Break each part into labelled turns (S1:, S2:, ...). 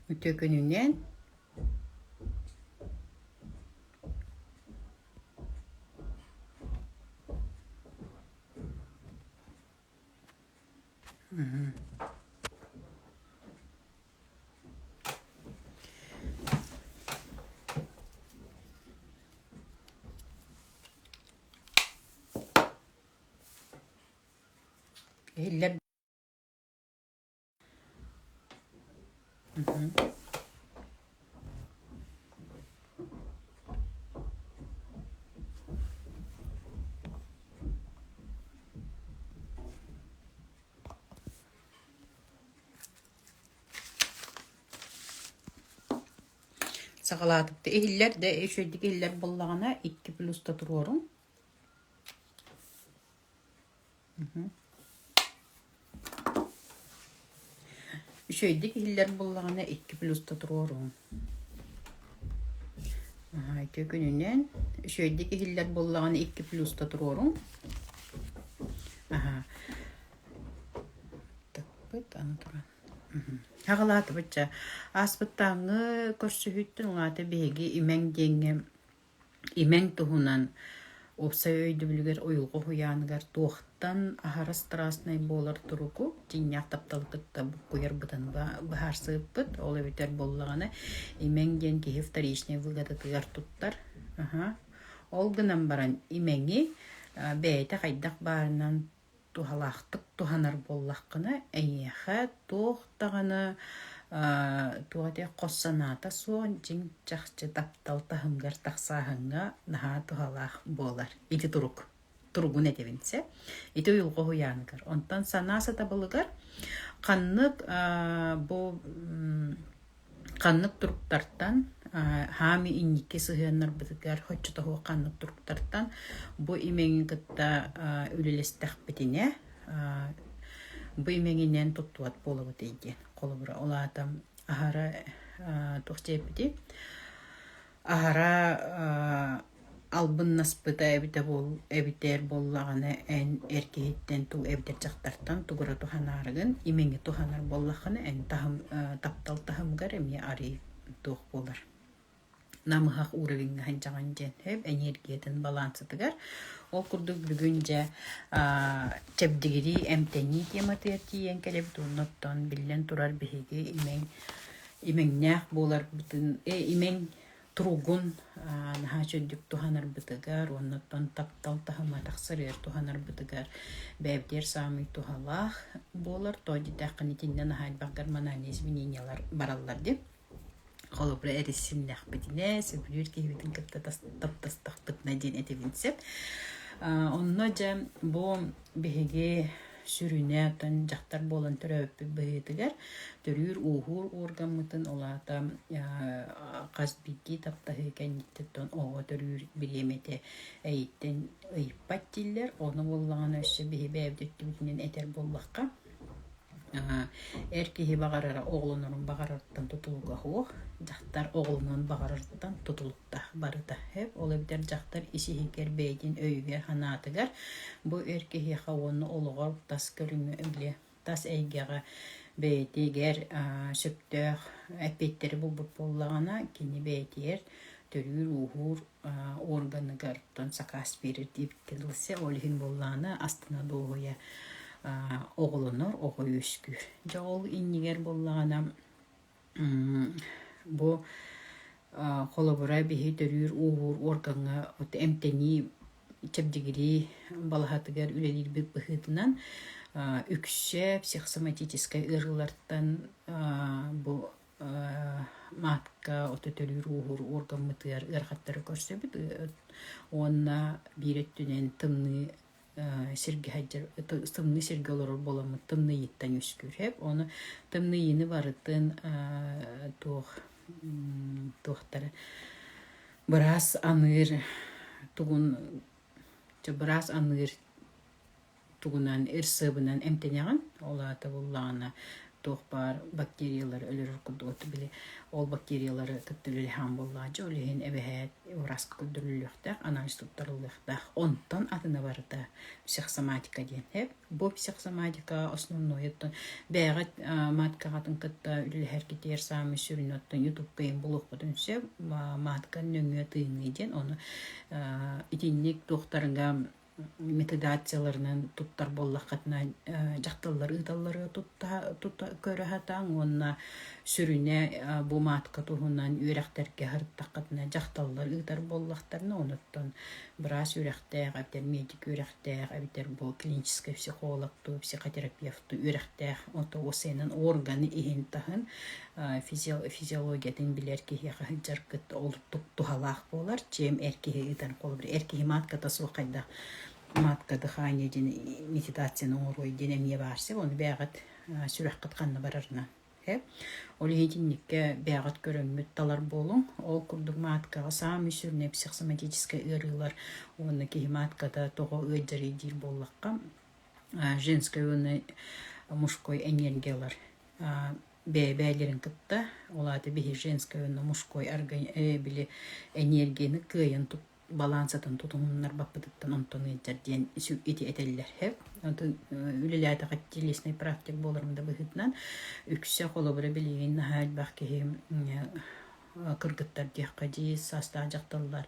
S1: Үтүө күнүнэн. Иһиллэр Саҕалаатыбыт иһиллэр да үчүгэйдик иһиллэр буоллаҕына икки плюста туруоруҥ. Үчүгэйдик иһиллэр буоллаҕына икки плюста туруоруҥ. Аһаа ити күнүнэн үчүгэйдик иһиллэр буоллаҕына икки плюста туруоруҥ. Аһаа тыкпыт аны туран. Аҕалаатыбыт чэ ааспыттааҥҥы көрсүһүүттэн улаата биһиги имэҥ диэҥҥэ Имэҥ туһунан уопсай өйдөбүлүгэр уйулҕа уһуйааныгар туохтан аһара страстнай буолар туругу дьиҥнээх тапталы кытта буккуйарбытын быһаарсыбыппыт. Ол эбэтэр буоллаҕына имэҥ диэн киһи вторичнай выгодатыгар туттар. Аһа. Ол гынан баран имэҥи бэйэтэ хайдах баарынан туһалаахтык туһанар буоллаххына, эйиэхэ туох даҕаны туох этиэх хос санаата суох дьиҥ чахчы таптал таһымыгар тахсааһыҥҥа наһаа туһалаах буолар. Ити турук. Туругун этэбин сэ. Ити уйулҕа уһуйааныгар. Онтон санаа сатабылыгар ханнык бу Ханнык туруктартан хаами инники сыһыаннарбытыгар оччотооҕу ханнык туруктартан бу имэҥи кытта үлэлэстэхпитинэ бу имэҥинэн туттубат буолабыт диэн. Холобура, ол аата аһара туох диэбитий Аһара албыннаспыта эбитэ буол эбитэр буоллаҕына эн эр киһиттэн ту эбэтэр дьахтартан тугу эрэ туһанаарыгын имэҥи туһанар буоллаххына эн таһым таптал таһымыгар эмиэ арый туох буолар намыһах уровеҥҥа сылдьаҕын диэн сөп эниэргийэтин балаансатыгар. Ол курдук бүгүн дьэ чэбдигирии эмтэнии тематыгар тиийэн кэлэбит уонна оттон биллэн турар биһиги имэҥ имэҥнээх буоларбытын имэҥ туругун наһаа үчүгдүк туһанарбытыгар уонна оттон таптал таһыма тахсарыгар туһанарбытыгар бэйэбитигэр саамай туһалаах буолар. Тоҕо диэтэххинэ итиннэ наһаа элбэх гормональнай изменениялар бараллар дии. Холобура эрисиннэхпитинэ, сөбүлүүр киһибитин кытта таптастахпытына диэн этэбин сөп. Онно дьэ бу биһиги сүрүнэ оттон дьахтар буолан төрөөбүппүт быһыытыгар төрүүр-ууһуур уоргаммытын ол аата хас биирдии таптаһыы кэнниттэн оҕо төрүүр бириэмэтэ эйиттэн ыйыппат дииллэр. Ону буоллаҕына өссө биһи бэйэбит өттүбүтүнэн этэр буоллахха Эр киһи баҕарара оҕолонорун баҕарарыттан тутулуга суох, дьахтар оҕолонуон баҕарарыттан тутулуктаах барыта. Ол эбэтэр дьахтар ис-иһигэр бэйэтин өйүгэр-санаатыгар бу эр киһиэхэ уонна олоҕор тас көрүҥэ били тас эйгэҕэ бэйэтигэр сөптөөх эппиэттэри булбут буоллаҕына, кини бэйэтигэр төрүүр-ууһуур органыгар сакаас биэрэр диэбиккэ дылы ол иһин буоллаҕына астына дуоһуйа оҕолонор, оҕо үөскүүр. Дьэ ол иннигэр буоллаҕына бу холобура биһи төрүүр ууһуур органҥа эмтэнии чэбдигирии балаһатыгар үлэлиирбит быһыытынан үксэ психосоматическай ыарыылартан бу маатка ото төрүүр ууһуур уоргаммытыгар ыарахаттары көрсөбүт уонна биир өттүнэн тымныы сиргэ сылдьар тымныы сиргэ олорор буоламмыт тымныйыттан үөскүүр сөп ону тымныйыыны барытын туох туохтара быраас аныыр тугун быраас аныыр тугунан ырсыабынан эмтэнэҕин. Ол аата буоллаҕына. Туох баар бактериялары өлөрөр курдук оту били ол бактериялары кытта үлэлэһэн буоллаҕа дьэ ол иһин эбэһээт ураска көрдөрүллүөхтээх, анализ туттарыллыахтаах. Онтон атына барыта психосоматика диэн. Эп бу психосоматика основной оттон бэйэҕит маткаҕытын кытта үлэлэһэргитигэр саамай сүрүн оттон ютубка булуохпутун сөп матка нөҥүө тыыныы диэн ону итинник туохтарга методацияларынан туттар буоллаххытына дьахталлар ыыталлары тутта, тута көрө сатааҥ уонна сүрүнэ бу маатка туһунан үөрэхтэргэ сырыттаххытына дьахталлар ыытар буоллахтарына онуттан быраас үөрэхтээх эбэтэр медик үөрэхтээх эбэтэр бу клиническэй психолог дуу психотерапевт дуу үөрэхтээх ото уосайынан органы иһин таһын физиологиятын билэр киһиэхэ сылдьаргыт олуттук туһалаах буолар. Чем эр киһи ыытан холобур эр киһи матката суох хайдах матка дыхание диэн медитацияны оҥоруой диэн эмиэ баар сеп ону бэйэҕит сүрэххит ханна барарынан ол иһин итинниккэ бэйэҕит көрөммүт талар буолуҥ. Ол курдук маткаҕа саамай сүрүнэ психосоматическай ыарыылар уонна киһи матката тоҕо ыалдьарый диир буоллахха женскай уонна мужской энергиялар бэйэ-бэйэлэрин кытта, ол аата биһи женскай уонна мужской били энергияны кыайан балансатын тутуһуннарбаппытыттан онтон ыалдьар диэн ити этэллэр. Онтон үлэлээтэххэ телесный практик буоларым да быһыытынан үксэ холобура билигин наһаа элбэх киһи кыргыттар диэххэ дии саастаах дьахталлар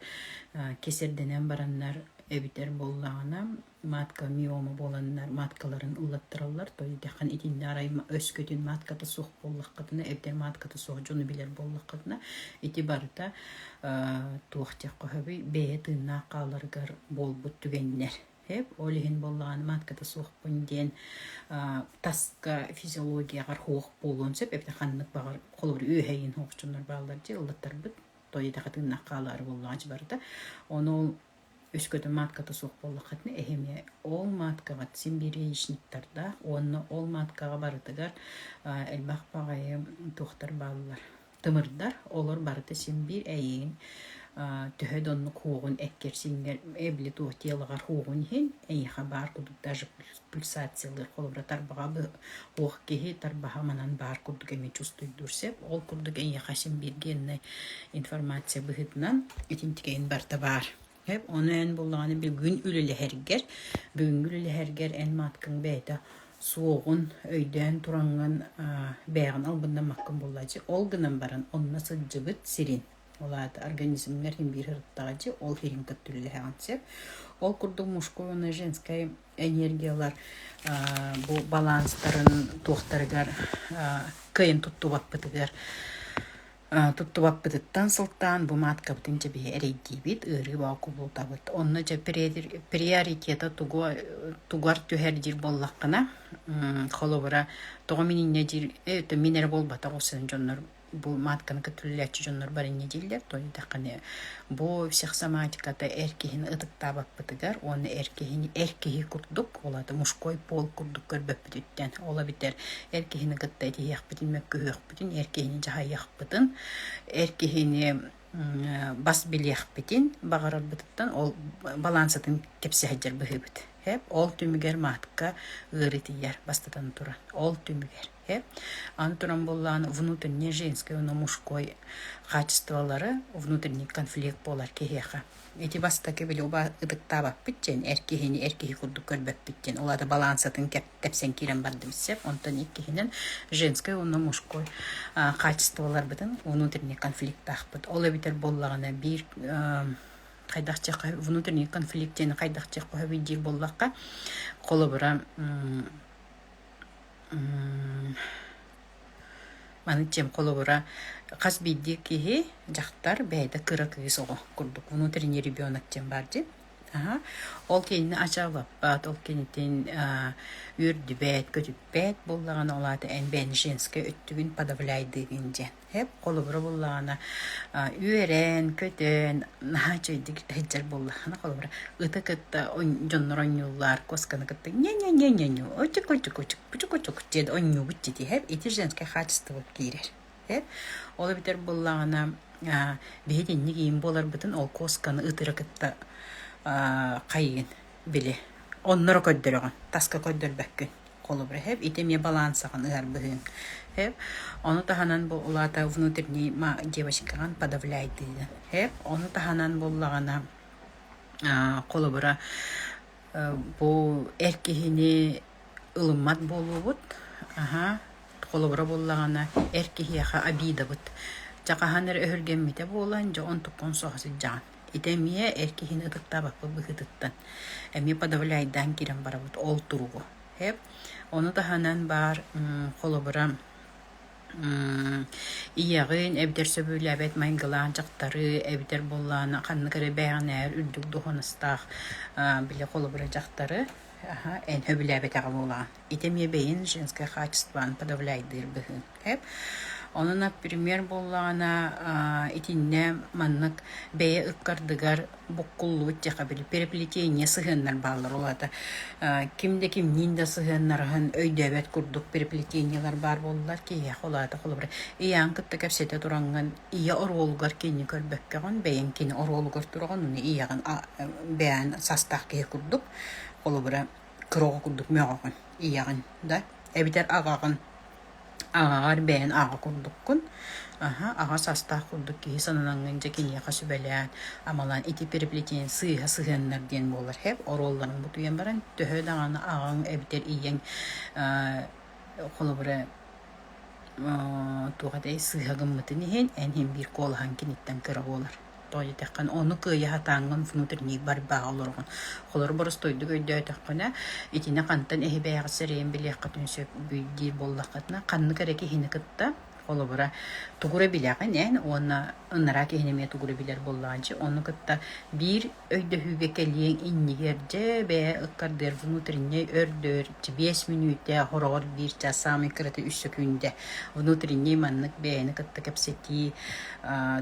S1: кисэрдэнэн бараннар эбитэр буоллаҕына матка миома буоланнар маткаларын ыллаттараллар то диэтэххин итиннэ арай өскөтүн матката суох буоллаххытына эбэтэр матката суох дьону билэр буоллаххытына ити барыта туох диэххэ сөбүй бэйэ тыыннаах хааларыгар буолбут түгэннэр ол иһин буоллаҕына матката суохпун диэн таска физиологияҕар суох буолуон сөп эбэтэр ханнык баҕар холобур үөһэйин суох дьоннор бааллар дии ыллаттарбыт то диэтэххэ тыыннаах хаалаары буоллаҕа барыта ону ол Өскөтө матката суох буоллаххытына эһиги ол маткаҕыт син биир яичниктардаах уонна ол маткаҕа барытыгар элбэх баҕайы туохтар бааллар тымырдар олор барыта син биир эйигин төһө да оннук хуоҕун эккэр-сииҥҥэр эбили туох телоҕар хуоҕун иһин эйиэхэ баар курдук даже пульсациялыыр холобура тарбаҕа хуох киһи тарбаҕа манан баар курдук эмиэ чувствуйдуур сөп ол курдук эйиэхэ син биир геннай информация быһыытынан итинтикэйин барыта баар. Ону эн буоллаҕына бүгүн үлэлэһэргэр, бүгүҥҥү үлэлэһэргэр эн маткаҥ бэйэтэ суоҕун өйдөөн тураҥҥын бэйэҕин албыннаммаккын буоллааччы. Ол гынан баран онно сылдьыбыт сирин, ол аата организмҥар иһин биир сырыттаҕа дьи, ол иһин кытта үлэлэһэҕин сөп. Ол курдук мужской уонна женскай энергиялар бу баланстарын туохтарыгар кыайан туттубаппытыгар Туттубаппытыттан сылтаан бу мааткабытын дьэ биһи эрэйдиибит, ыарыы бөҕө кубулутабыт. Онно дьэ приоритета тугу тугар түһэр диир буоллаххына, холобура, тоҕо мин инньэ диир, э, мин эрэ буолбатах ол сытан дьоннор бу маатканы кытта үлэлээччи дьоннор бары инньэ дииллэр. То диэтэххинэ, бу психосоматиката эр киһини ытыктаабаппытыгар уонна эр киһини эр киһи курдук, ол аата мужской пол курдук көрбөппүтүттэн, ол эбэтэр эр киһини кытта этиһиэхпитин, мөккүһүөхпүтүн эр киһини дьаһайыахпытын, эр киһини бас билиэхпитин баҕарарбытыттан ол балансатын кэпсэ сылдьар быһыыбыт. Ол түмүгэр маатка ыарытыйар бастатан туран. Ол түмүгэр. Аны туран буоллаҕына внутренний женский уонна мужской качестволары внутренний конфликт буолар киһиэхэ. Ити бастакы били ытыктаабаппыт диэн, эр киһини эр киһи курдук көрбөппүт диэн, ол аата балансатын тэпсэн киирэн бардыбыт сөп. Онтон иккиһинэн женскай уонна мужской качестволарбытын внутренний конфликтаахпыт. Ол эбэтэр буоллаҕына биир хайдах диэххэ внутренний конфликт диэни хайдах диэххэ сөбүй диир буоллахха, холобура Маны тем холобура хас биирдии киһи, дьахтар бэйэтэ кыра кыыс оҕо курдук внутренний ребенок диэн баар дии. Аһа. Ол кинини ачаалаппат, ол кинитин үөрдүбэт, көтүппэт буоллаҕына, ол аата эн бэйэни женскэй өттүгүн подавляйдыыгын диэн. Эп холобура буоллаҕына үөрэн, көтөн, наһаа үчүгэйдик сылдьар буоллаххына, холобура ыты кытта дьоннор оонньууллар, куосканы кытта не-не-не-не-не, очук-очук-очук, пучук-очук диэн оонньуубут дии ити женское качество киирэр. Ол эбэтэр буоллаҕына биһи итинник иин буоларбытын ол куосканы ытыра кытта хайыгын били онноро көрдөрөҕүн, таска көрдөрбөккүн. Холобура, хэп ити эмиэ балансаҕын ыһар быһыыҥ. Хэп ону таһынан бу улаата внутренний девочкаҕын подавляйдыыгын. Хэп ону таһынан буоллаҕына холобура бу эр киһини ылыммат буолуубут. Аһа, холобура буоллаҕына, эр киһиэхэ обидабыт. Дьэ хаһан эрэ өһүргэммитэ буолан, дьэ онтуккун соһо сылдьаҕын. Ити эмиэ эр киһини ытыктаабаппыт быһыытыттан. Эмиэ подавляйдаан киирэн барабыт ол туругу. Эп. Ону таһынан баар холобура Ийэҕин эбэтэр сөбүлээбэт майгылаах дьахтары эбэтэр буоллаҕына ханнык эрэ бэйэҕинээҕэр үрдүк дуоһунастаах били холобура дьахтары эн сөбүлээбэтэҕэ буолаҕын. Ити эмиэ бэйин женское качествоны подавляйдыыр быһыыҥ. Ону, например, буоллаҕына итиннэ маннык бэйэ ыккардыгар буккуллубут диэххэ били переплетение сыһыаннар бааллар ол аата ким да кимниин да сыһыаннарыһын өйдөөбөт курдук переплетениелар баар буоллар киһиэхэ ол аата холобура ийэҕин кытта кэпсэтэ тураҥҥын ийэ оруолугар кинини көрбөккөҕүн бэйэҥ кини оруолугар тураҕын уонна ийэҕин бэйэҕин састаах киһи курдук холобура кыра оҕо курдук мөҕөҕүн ийэҕин да эбэтэр аҕаҕын Аҕаҕар бэйэн аҕа курдуккун, аһа, аҕа саастаах курдук киһи сананаҥҥын дьэ киниэхэ сүбэлээн, амалаан ити переплетение сыыһа сыһыаннар диэн буолар һэп оруолларын бутуйан баран төһө даҕаны аҕаҥ эбэтэр ийэҥ холобура туох этэй сыыһа гыммытын иһин эн иһин биир куолаһыҥ киниттэн кыра буолар. Тоҕо диэтэххинэ, ону кыайа сатааҥҥын внутренний борьбаҕа олороҕун. Холобур, боростуойдук өйдөөтөххүнэ, итини хантан эһи бэйэҕит сэрэйэн билиэххитин сөп диир буоллаххытына, ханнык эрэ киһини кытта, холобура, тугу эрэ билэҕин эн уонна ынараа киһини эмиэ тугу эрэ билэр буоллаҕын дьэ, ону кытта биир өйдөһүүгэ кэлиэҥ иннигэр дьэ бэйэ ыккардыар внутренний өрдөр 5 мүнүүтэ, хороҕор биир чаас, саамай кырата үс сөкүүндэ внутренний маннык бэйэни кытта кэпсэтии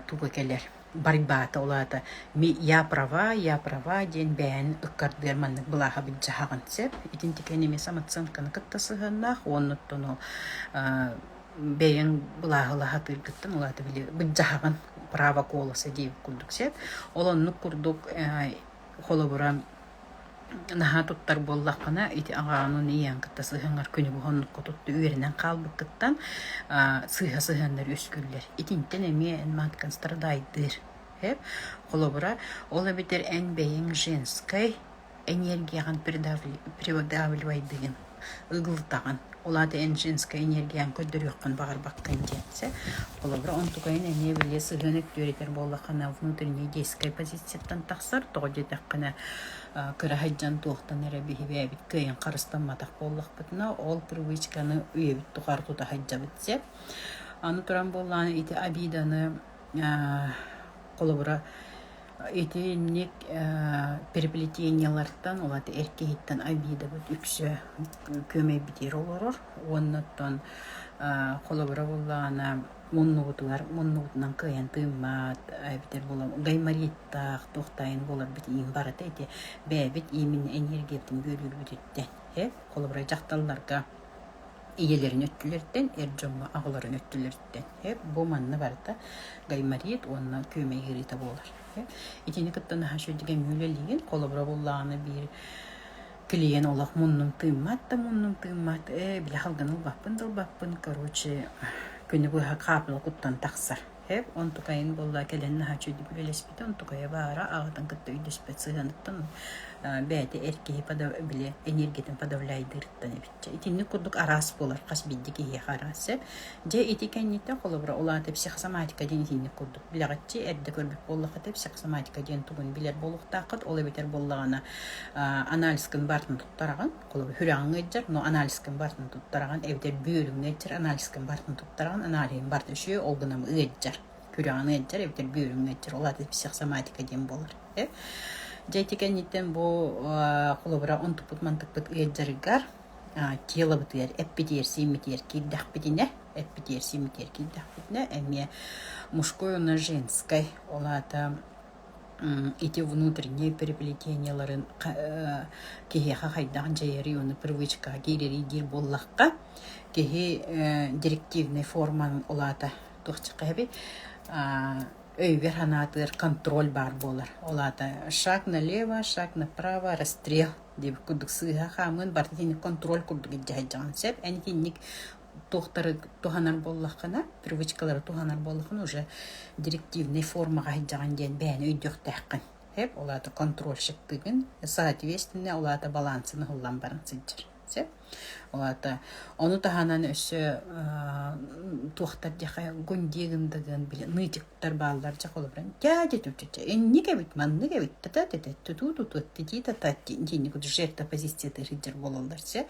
S1: туга кэлэр борьбата ол аата я права, я права диэн бэйэн ыккардыар маннык былааһа былдьаһаҕын сөп. Итинтикэн эмиэ самооценканы кытта сыһыаннаах уонна оттон ол бэйэҥ былааһыла сатыыргыттан ол аата били былдьаһаҕын право голоса диэбит курдук сөп. Ол оннук курдук холобура наһаа туттар буоллаххына ити аҕаҕын ийэҥ кытта сыһыаҥҥар күнү быһа оннукка тутта үөрэнэн хаалбыккыттан сыыһа сыһыаннар үөскүүллэр. Итинтэн эмиэ эн маткан страдайдыыр. Холобура, ол эбэтэр эн бэйэҥ женскай энергияҕын придавливайдыгын, ыгылытаҕын. Ол аата эн женскай энергияҕын көрдөрүөххүн баҕарбаккын диэн. Холобура, онтукайын эмиэ били сыһыан өттүөрэтэр буоллаххына внутренняя детская позицияттан тахсар. Тоҕо диэтэххинэ, кыра сылдьан туохтан эрэ биһи бэйэбит кыайан харыстамматах буоллахпытына, ол привычканы үйэбит тухары тута сылдьабыт сөп. Аны туран буоллаҕына ити обиданы холобура итинник переплетениелартан, ол аата эр киһиттэн обидабыт үксэ күөмэйбитигэр олорор уонна оттон холобура буоллаҕына муннубутугар муннубутунан кыайан тыыммат эбэтэр буолан гаймориттаах туохтаайын буоларбыт иин барыта ити бэйэбит именно энергиябытын бүөлүүрбүтүттэн холобура дьахталларга ийэлэрин өттүлэриттэн эр дьоҥҥо аҕаларын өттүлэриттэн бу манна барыта гайморит уонна күөмэй ыарыыта буолар итини кытта наһаа үчүгэйдик эмиэ үлэлиигин холобура буоллаҕына биир клиент олох муннум тыыммат да муннум тыыммат ээ били халгын ылбаппын да ылбаппын короче күнү быһа хаапыла куттан тахсар Эп онтукайын буолла кэлэн наһаа үчүгэйдик үлэлэспитэ онтукайа баара аҕатын кытта өйдөспөт сыһыаныттан бэйэтэ эр киһи били энергиятын подавляйдыырыттан эбит дьэ итинник курдук араас буолар хас биирдии киһиэхэ араас сөп дьэ ити кэнниттэн холобура ол аата психосоматика диэн итинник курдук билэҕитчи эрдэ көрбүт буоллаххыта психосоматика диэн тугун билэр буолуохтааххыт ол эбэтэр буоллаҕына анализкын барытын туттараҕын холобур сүрэҕиҥ ыалдьар но анализкын барытын туттараҕын эбэтэр бүөрүҥ ыалдьар анализкын барытын туттараҕын аналиһын барыта үчүгэй ол гынан ыалдьар сүрэҕиҥ ыалдьар эбэтэр бүөрүҥ ыалдьар ол аата психосоматика диэн буолар дьэ ити кэнниттэн бу холобура онтукпут-мантыкпыт ыалдьарыгар телобытыгар эппитигэр-сииммитигэр киирдэхпитинэ эппитигэр-сииммитигэр киирдэхпитинэ эмиэ мужской уонна женскай ол аата ити внутренние переплетениеларын киһиэхэ хайдах дьайарый уонна привычкаҕа киирэрий диир буоллахха киһи директивнэй форманын ол аата туох чахаһабый өйүгэр-санаатыгар контроль баар буолар. Ол аата шаг налево, шаг направо, расстрел. Диэбит курдук сыыһа хаамыан барыта итинник контроль курдук илдьэ сылдьаҕын сөп. Эн итинник туохтары туһанар буоллаххына, привычкалары туһанар буоллаххына уже директивнэй формаҕа сылдьаҕын диэн бэйэни өйдүөхтээххин. Сөп, ол аата контрольщиктыгын, соответственно, ол аата балансын ыһыллан баран сылдьар. Сөп. Ол аата ону таһынан өссө туохтар диэхэ гундигын дагын били нытиктар бааллар дьэ холобура тя тя тя тя инник эбит маннык эбит та та та туту туту тити та та итинник жертва позицията сылдьар буолаллар чэ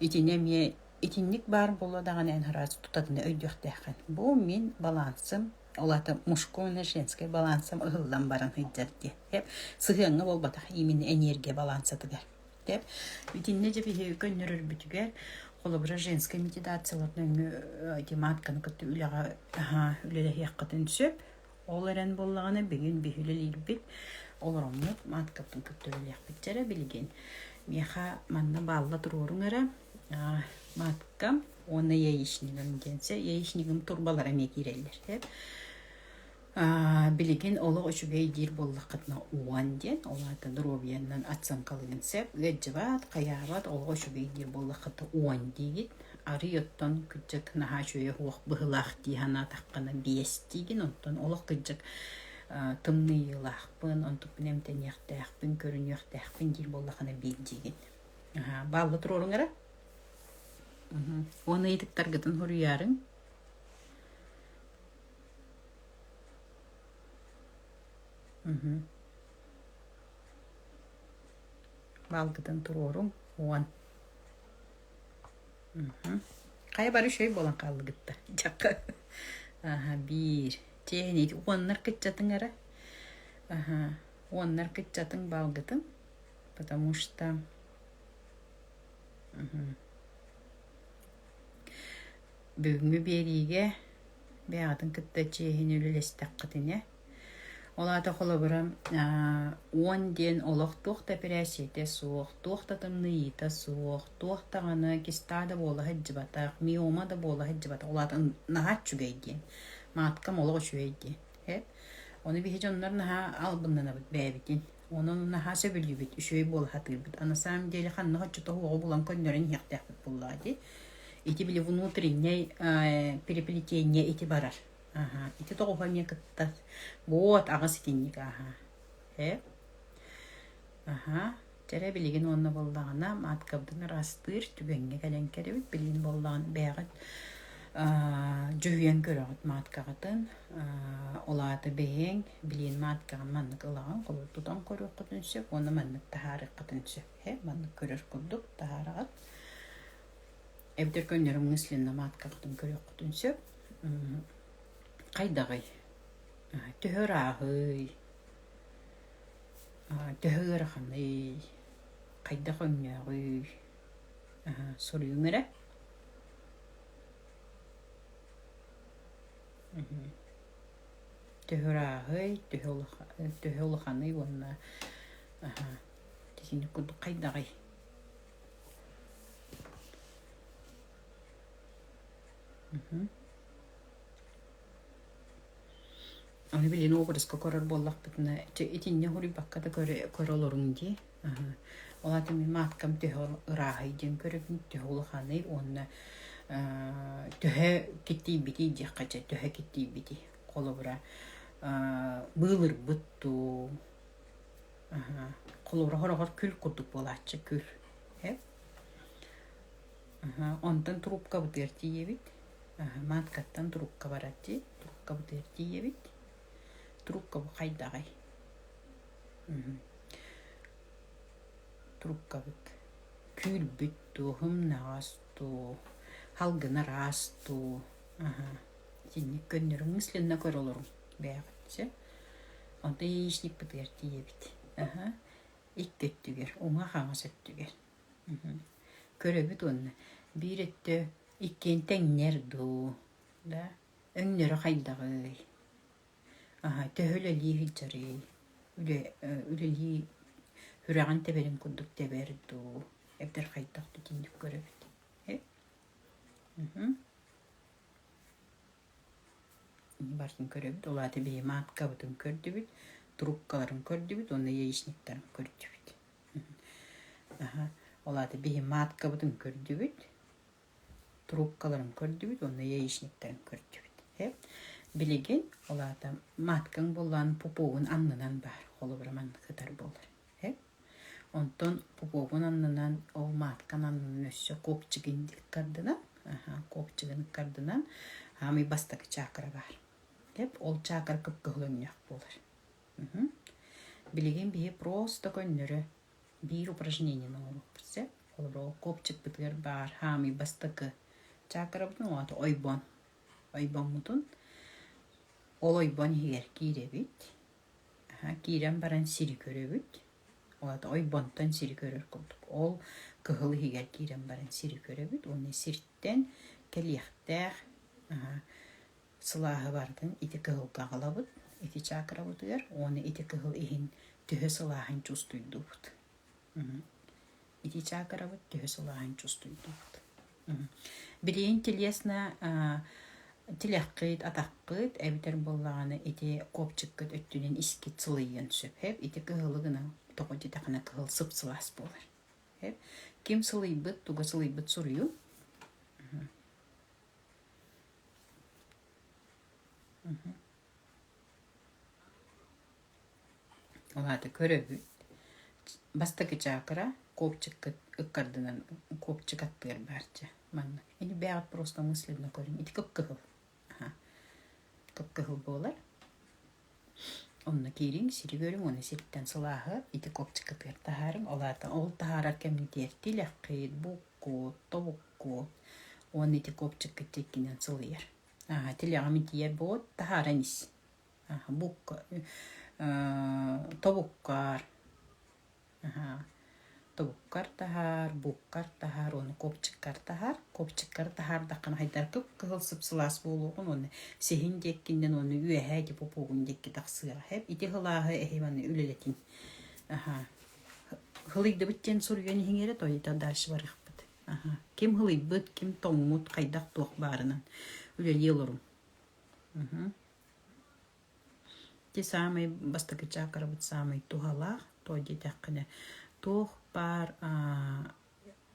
S1: итини эмиэ итинник баар буолуо даҕаны эн араас тутатына өйдүөхтээххин бу мин балансым ол аата мужской уонна женскэй балансым ыһыллан баран сылдьар диэ сыһыаҥҥа буолбатах именно энергия балансатыгар Деп. Итиннэ дьэ биһиги көннөрөрбүтүгэр, холобура, женскай медитациялар нөҥүө ити матканы кытта үлэҕэ үлэлэһиэххитин сөп. Ол эрэн буоллаҕына, бүгүн биһи үлэлиирбит олороммут маткабытын кытта үлэлиэхпит дьэрэ билигин. Миэхэ манна баалла туруоруҥ эрэ маткам уонна яичнигым диэн яичнигым турбалара эмиэ киирэллэр. Билигин олох үчүгэй диир буоллаххытына уон диэн, ол аата доруобуйаннан оценкалыгын сөп, ыалдьыбат, хайаабат, олох үчүгэй диир буоллаххытына уон диигит. Арый оттон кырдьык наһаа үчүгэйэ суох быһыылаах дии санаатаххына биэс диигин, онтон олох кырдьык тымныйыылаахпын, онтукпун эмтэниэхтээхпин, көрүнүөхтээхпин диир буоллаххына биир диигин. Баалла туруоруҥ эрэ. Уон ыйытыктаргытын суруйаарыҥ. Баалгытын туруоруҥ уон Хайа бары үчүгэй буолан хааллыгыт да дьахха Аха биир чиэһинэй уоннар кыччатыҥ эрэ Аха уоннар кыччатыҥ баалгытын потому что Бүгүҥҥү биэриигэ бэйэҕитин кытта чиэһинэй үлэлэстэххитинэ, ол аата холобура уон диэн олох туох да эпэрээссийэтэ суох, туох да тымныйыыта суох, туох даҕаны киста да буола сылдьыбатах, миома да буола сылдьыбатах, ол аата наһаа үчүгэй диэн, мааткам олох үчүгэй диэн. Ону биһи дьоннор наһаа албыннанабыт бэйэбитин. Онон наһаа сөбүлүүбүт, үчүгэй буола сатыырбыт. А на самом деле ханна оччото уоҕу булан көннөрөн иһиэхтээхпит буоллаҕа дии. Ити били внутренней переплетение ити барар. Аха. Ити тоҕуһа эмиэ кытта. Вот аҕыс итинник аха. Э? Аха. Чэрэ билигин уонна буоллаҕына маткабытын ыраастыыр түгэҥҥэ кэлэн кэлэбит. Билигин буоллаҕына бэйэҕит дьүһүйэн көрөҕүт маткаҕытын. Ол аата бэйэҥ билиэн маткаҕын маннык ылаҕын, холобур тутан көрүөххүтүн сөп уонна маннык таһаарыаххытын сөп. Э, маннык көрөр курдук таһаараҕыт. Эбэтэр көннөрү мысленно маткаҕытын көрүөххүтүн сөп. Хайдаҕый? Төһө ырааһый? Төһө ыараханый? Хайдах өҥнөөҕүй? Суруйуҥ эрэ. Төһө ырааһый, төһө улаханый уонна итинник курдук хайдаҕый? Аны билигин уобараска көрөр буоллахпытына, чэ итиннэ уһуруйбакка да көрө олоруҥ дии. Ол аата мин мааткам төһө ырааһый диэн көрөбүн, төһө улаханый уонна төһө киттийбитий диэххэ чэ, төһө киттийбитий. Холобура, быылырбыт дуу, холобура хороҕор күл курдук буолааччы, күл. Онтон трубкабытыгар тиийэбит. Маткаттан трубка барар дии. Трубкабытыгар тиийэбит. Трубка бу хайдаҕый? Трубкабыт күүрбүт дуу, һымнаҕас дуу, халгын араас дуу. Итинник көннөрү мысленно көрө олоруҥ бэйэҕит сөп. Онтон яичникпытыгар тиийэбит. Икки өттүгэр, уҥа-хаҥас өттүгэр. Көрөбүт уонна биир өттө иккиэн тэҥнэр дуу, да өҥнөрө хайдаҕый, аһа төһө үлэлии сылдьарый, үлэ үлэлии сүрэҕин тэбэрин курдук тэбэр дуу, эбэтэр хайдах да итинник көрөбүт. Барытын көрөбүт, ол аата биһи мааткабытын көрдүбүт, трубкаларын көрдүбүт уонна яичниктарын көрдүбүт. Аха. Ол аата биһи маткабытын көрдүбүт, трубкаларын көрдүбүт уонна яичниктарын көрдүбүт. Билигин ол аата маткаҥ буоллаан пупогун аннынан баар. Холобура маннык сытар буолар. Онтон пупогун аннынан ол маткан аннынан өссө копчигин ыккардынан, копчигин ыккардынан хаамый бастакы чакра баар. Ол чакра кып-кыһыл өҥнөөх буолар. Билигин биһи просто көннөрү биир упражнениены оҥоруохпут сөп. Холобура, ол копчикпытыгар баар хаамый бастакы чакрабытын оҥото ойбон. Ойбоммутун ол ойбон иһигэр киирэбит. Киирэн баран сири көрөбүт. Ол аата ойбонтон сири көрөр курдук. Ол кыһыл иһигэр киирэн баран сири көрөбүт уонна сиртэн кэлиэхтээх Сылааһы барытын ити кыһылга аҕалабыт, ити чакрабытыгар уонна ити кыһыл иһин төһө сылааһын чувствуйдуубут. Ити чакрабыт төһө сылааһын чувствуйдуубут. Билигин телесно тилэххит, атаххыт эбэтэр буоллаҕына ити копчиккыт өттүнэн искит сылыйыан сөп. Ити кыһылы гынан тоҕо диэтэххинэ кыһыл сып-сылаас буолар. Ким сылыйбыт, туга сылыйбыт суруйуҥ. Ол аата көрөбүт. Бастакы чакра копчиккыт ыккардынан копчик аттыгар баар дьэ манна. Ини бэйэҕит просто мысленно көрүҥ. Ити кып-кыһыл. Кып-кыһыл буолар. Онно киириҥ, сири көрүҥ уонна сиртэн сылааһы ити копчиккытыгар таһаарыҥ. Ол аата ол таһаарар кэмҥитигэр тилэххит, буккут, тобуккут уонна ити копчиккыт диэкинэн сылыйар. Аа, тилэҕим итийэр буот таһааран ис. Аа, букка, тобуккар Тобуккар таһаар, буккар таһаар уонна копчиккар таһаар. Копчиккар таһаардаххына хайдах кып-кыһыл сып-сылаас буолуоҕун уонна сиһин диэккиннэн уонна үөһээ ити пупугун диэки тахсыаҕа. Һэп ити сылааһы эһи манна үлэлэтин. Аха. Хылыйдыбыт диэн суруйан иһиҥ эрэ тойута дальше барыахпыт. Аха. Ким хылыйбыт, ким тоҥмут, хайдах туох баарынан үлэлии олоруҥ. Ити саамай бастакы чакрабыт саамай туһалаах, тоҕо диэтэххинэ, туох баар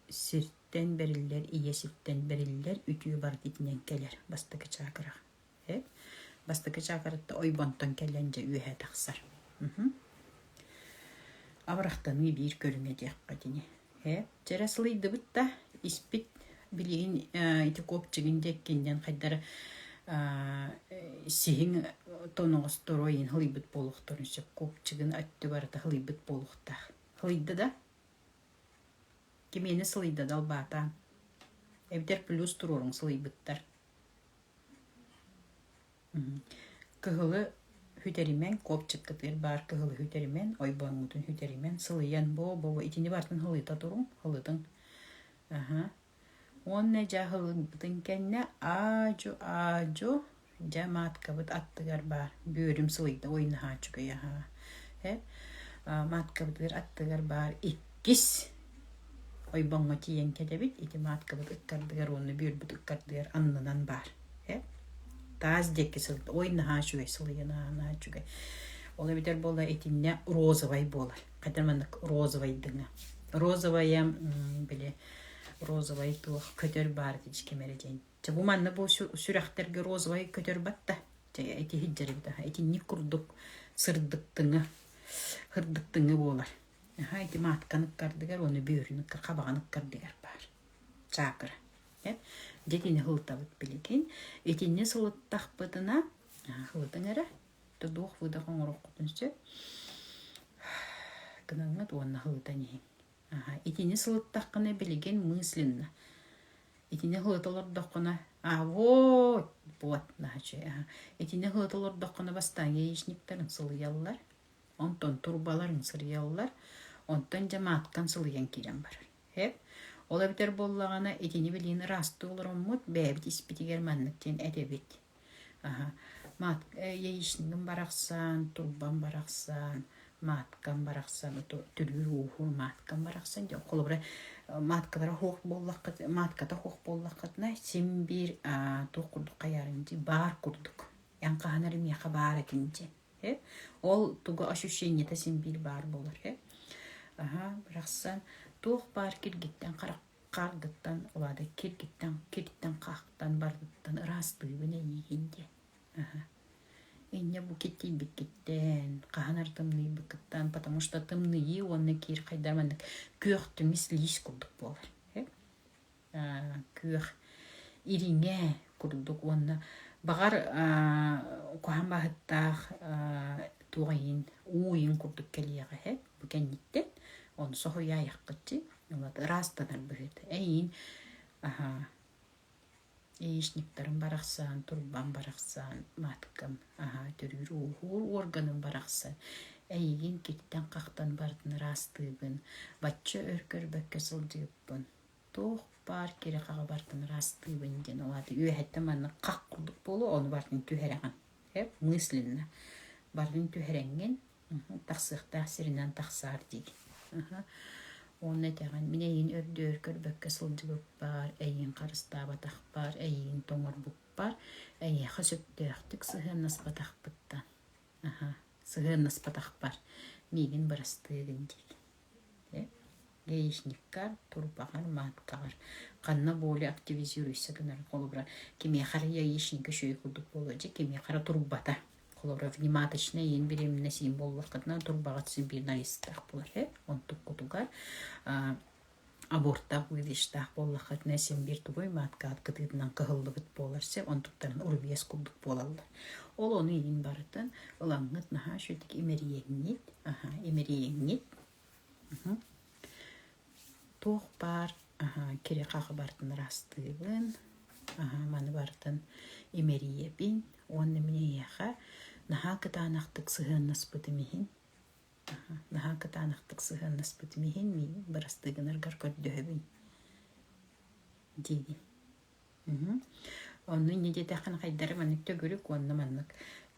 S1: сиртэн бэриллэр, ийэ сиртэн бэриллэр үтүө барыта итинэн кэлэр бастакы чакраҕа. Бастакы чакраттан ойбонтон кэлэн дьэ үөһэ тахсар. Абырахтаныы биир көрүҥэ диэххэ итини. Ээ, чэрэ сылыйдыбыт да, испит билигин ити копчигин диэккиннэн хайдары сиһиҥ тоноҕосторо иин хылыйбыт буолуохтарын сөп. Копчигын өттө барыта хылыйбыт буолуохтаах. Хылыйда да? Кимиэнэ сылыйда да албаатаан. Эбэтэр плюс туруоруҥ сылыйбыттар. Кыһылы сүтэримэҥ, копчиккытыгар баар кыһылы сүтэримэҥ, ойбоҥҥутун сүтэримэҥ, сылыйан буо-буо итини барытын һылыта туруҥ, һылытыҥ. Аһа. Уонна дьэ һылыйбытын кэннэ аа-дьу, дьэ мааткабыт аттыгар баар бүөрүм сылыйда, ой наһаа үчүгэй аһаа. Э мааткабытыгар аттыгар баар иккис ойбоҥҥо тиийэн кэтэбит, ити мааткабыт ыккардыгар уонна бүөрбүт ыккардыгар аннынан баар. Э Таас диэки сылыйда. Ой, наһаа үчүгэй сылыйа, наһаа, наһаа үчүгэй. Ол эбэтэр буола итиннэ розовай буолар. Хата маннык розовайдыҥа. Розовая, били, розовай туох көтөр баар ким эрэ диэн. Чэ, бу манна бу сүрэхтэргэ розовай көтөр батта. Чэ, ити иһирдьэр эбит. Итинник курдук сырдыктыҥы, сырдыктыҥы буолар. Аха, ити матканы ыккардыгар уонна бүөрүн хабаҕын ыккардыгар баар. Чакра. Дьэ итини һылытабыт билигин. Итинни сылыттахпытына, һылытыҥ эрэ, вдох выдох оҥоруоххутун сөп. Гынаҥҥыт уонна һылытан иһиҥ. Итини сылыттаххына билигин мысленно. Итини һылыта олордоххуна, а вот, вот, наһаа Итини һылыта олордоххуна бастаан яичниктарын сылыйаллар, онтон турбаларын сырыйаллар, онтон дьэ мааттан сылыйан киирэн барар. Эп, ол эбэтэр буоллаҕына итини билигин ыраастыы олороммут бэйэбит испитигэр маннык диэн этэбит. Аһа, маат яичнигым барахсан, турбам барахсан, мааткам барахсан, төрүүр ууһуур мааткам барахсан диэн холобура мааткалара суох буоллаххыт, маатката суох буоллаххытына син биир туох курдук хайаарын дии баар курдук. Эн хаһан эрэ миэхэ баар этин диэн. Ол туга ощущениета син биир баар буолар. Аһа, барахсан. Туох баар киргиттэн харгыттан, улаата киргиттэн, киртэн хаахтан барытыттан ыраастыыбын эйиигин диэн. Аһа. Инньэ бу киттийбиккиттэн, хаһан ар тымныйбыккыттан, потому что тымныйыы уонна киир хайдар маннык күөх түмүс лиис курдук буолар. Күөх ириҥэ курдук уонна баҕар куһаҕан баһыттаах туох иһин уу иһин курдук кэлиэҕэ иһэ бу кэнниттэн ону соһуйаайаххытчы ыраастанар быһыыта эйиин аһаа яичниктарым барахсан турбам барахсан маткам аһаа төрүүр ууһуур уорганым барахсан эйигин киртэн-хахтан барытын ыраастыыбын бачча өр көрбөккө сылдьыбыппын туох баар кири-хаҕы барытын ыраастыыбын диэн ол аата үөһэттэн маннык хах курдук буолуо ону барытын түһэрэҕин мысленно барытын түһэрэҥҥин тахсыахтаах сиринэн тахсаар диигин уонна этэҕин мин эйигин өрдөөр көрбөккө сылдьыбыппар эйигин харыстаабатахпар эйигин тоҥорбуппар эйиэхэ сөптөөхтүк сыһыаннаспатахпыттан сыһыаннаспатахпар миигин бырастыы гын диигин Яичниккар, турбаҕар, маткаҕар ханна более активизируйся гынар холобура кимиэхэ эрэ яичника үчүгэй курдук буолуо дьэ кимиэхэ эрэ турбата холобура внематочная иин беременность иин буоллаххытына турбаҕыт син биир налистаах буолар ээ онтуккутугар аборттаах вывещтаах буоллаххытына син биир тугуй маткаҕыт кытыытынан кыһыллыбыт буолар сэ онтуктарын урубиэс курдук буолаллар ол ону иин барытын ылаҥҥыт наһаа үчүгэй имэрийэҥҥит аха имэрийэҥҥит Туох баар кири-хаҕы барытын ыраастыыбын, маны барытын имэрийэбин уонна мин эйиэхэ наһаа кытаанахтык сыһыаннаспытым иһин, наһаа кытаанахтык сыһыаннаспытым иһин миигин бырастыы гынаргар көрдөһөбүн диибин. Онно инньэ диэтэххинэ хайдары маннык төгүрүк уонна маннык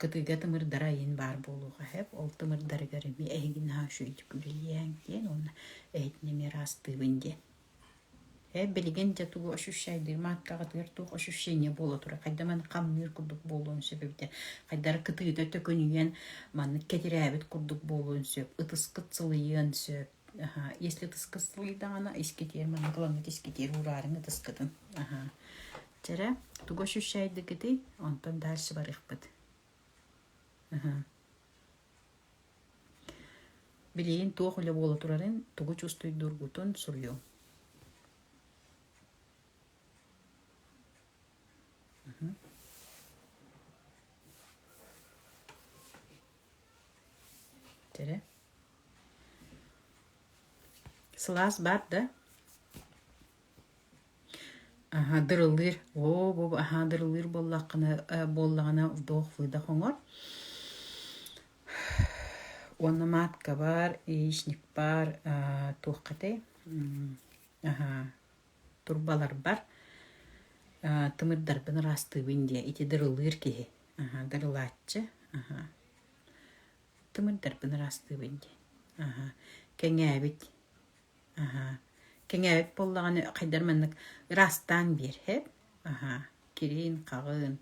S1: кытыыга тымырдара айын баар буолуоҕа сөп. Ол тымырдарыгар эмиэ эһиги наһаа үчүгэйдик үлэлиэҥ диэн уонна эһитини эмиэ ыраастыыбын диэн. Э, билигин дьэ тугу ощущайдыыр маткаҕытыгар туох ощущение буола турар хайда маннык хамныыр курдук буолуон сөп эбитэ хайдары кытыыта төкүнүйэн маннык кэтирээбит курдук буолуон сөп ытыскыт сылыйыан сөп Аһаа, если ытыска сылыйдаҕына, искитиэр маннык ылаҥҥыт искитиэр уураарыҥ ытыскытын. Аһаа. Чэрэ, тугу ощущайдыгытый? Онтон дальше барыахпыт. Аһаа. Билигин туох үлэ буола турарын, тугу чувствуйдуургутун суруйуҥ. Чэрэ. Сылаас баар да? Аһа, дырылыыр. Оо, бу аһаа дырылыыр буоллаххына, э, буоллаҕына вдох-выдох оҥор. Уонна матка бар, яичник бар, э, туохха этэй? Аһаа, турбаларбар э, тымырдарбын ыраастыыбын диэ. Ити дырылыыр киһи. Аһаа, дырылааччы. Аһаа. Тымырдарбын ыраастыыбын диэн. Аһа. Кэҥээбит. Аһа. Кэҥээбит буоллаҕына хайдар маннык ыраастаан биэр, һэп. Аһа. Кириин, хаҕын.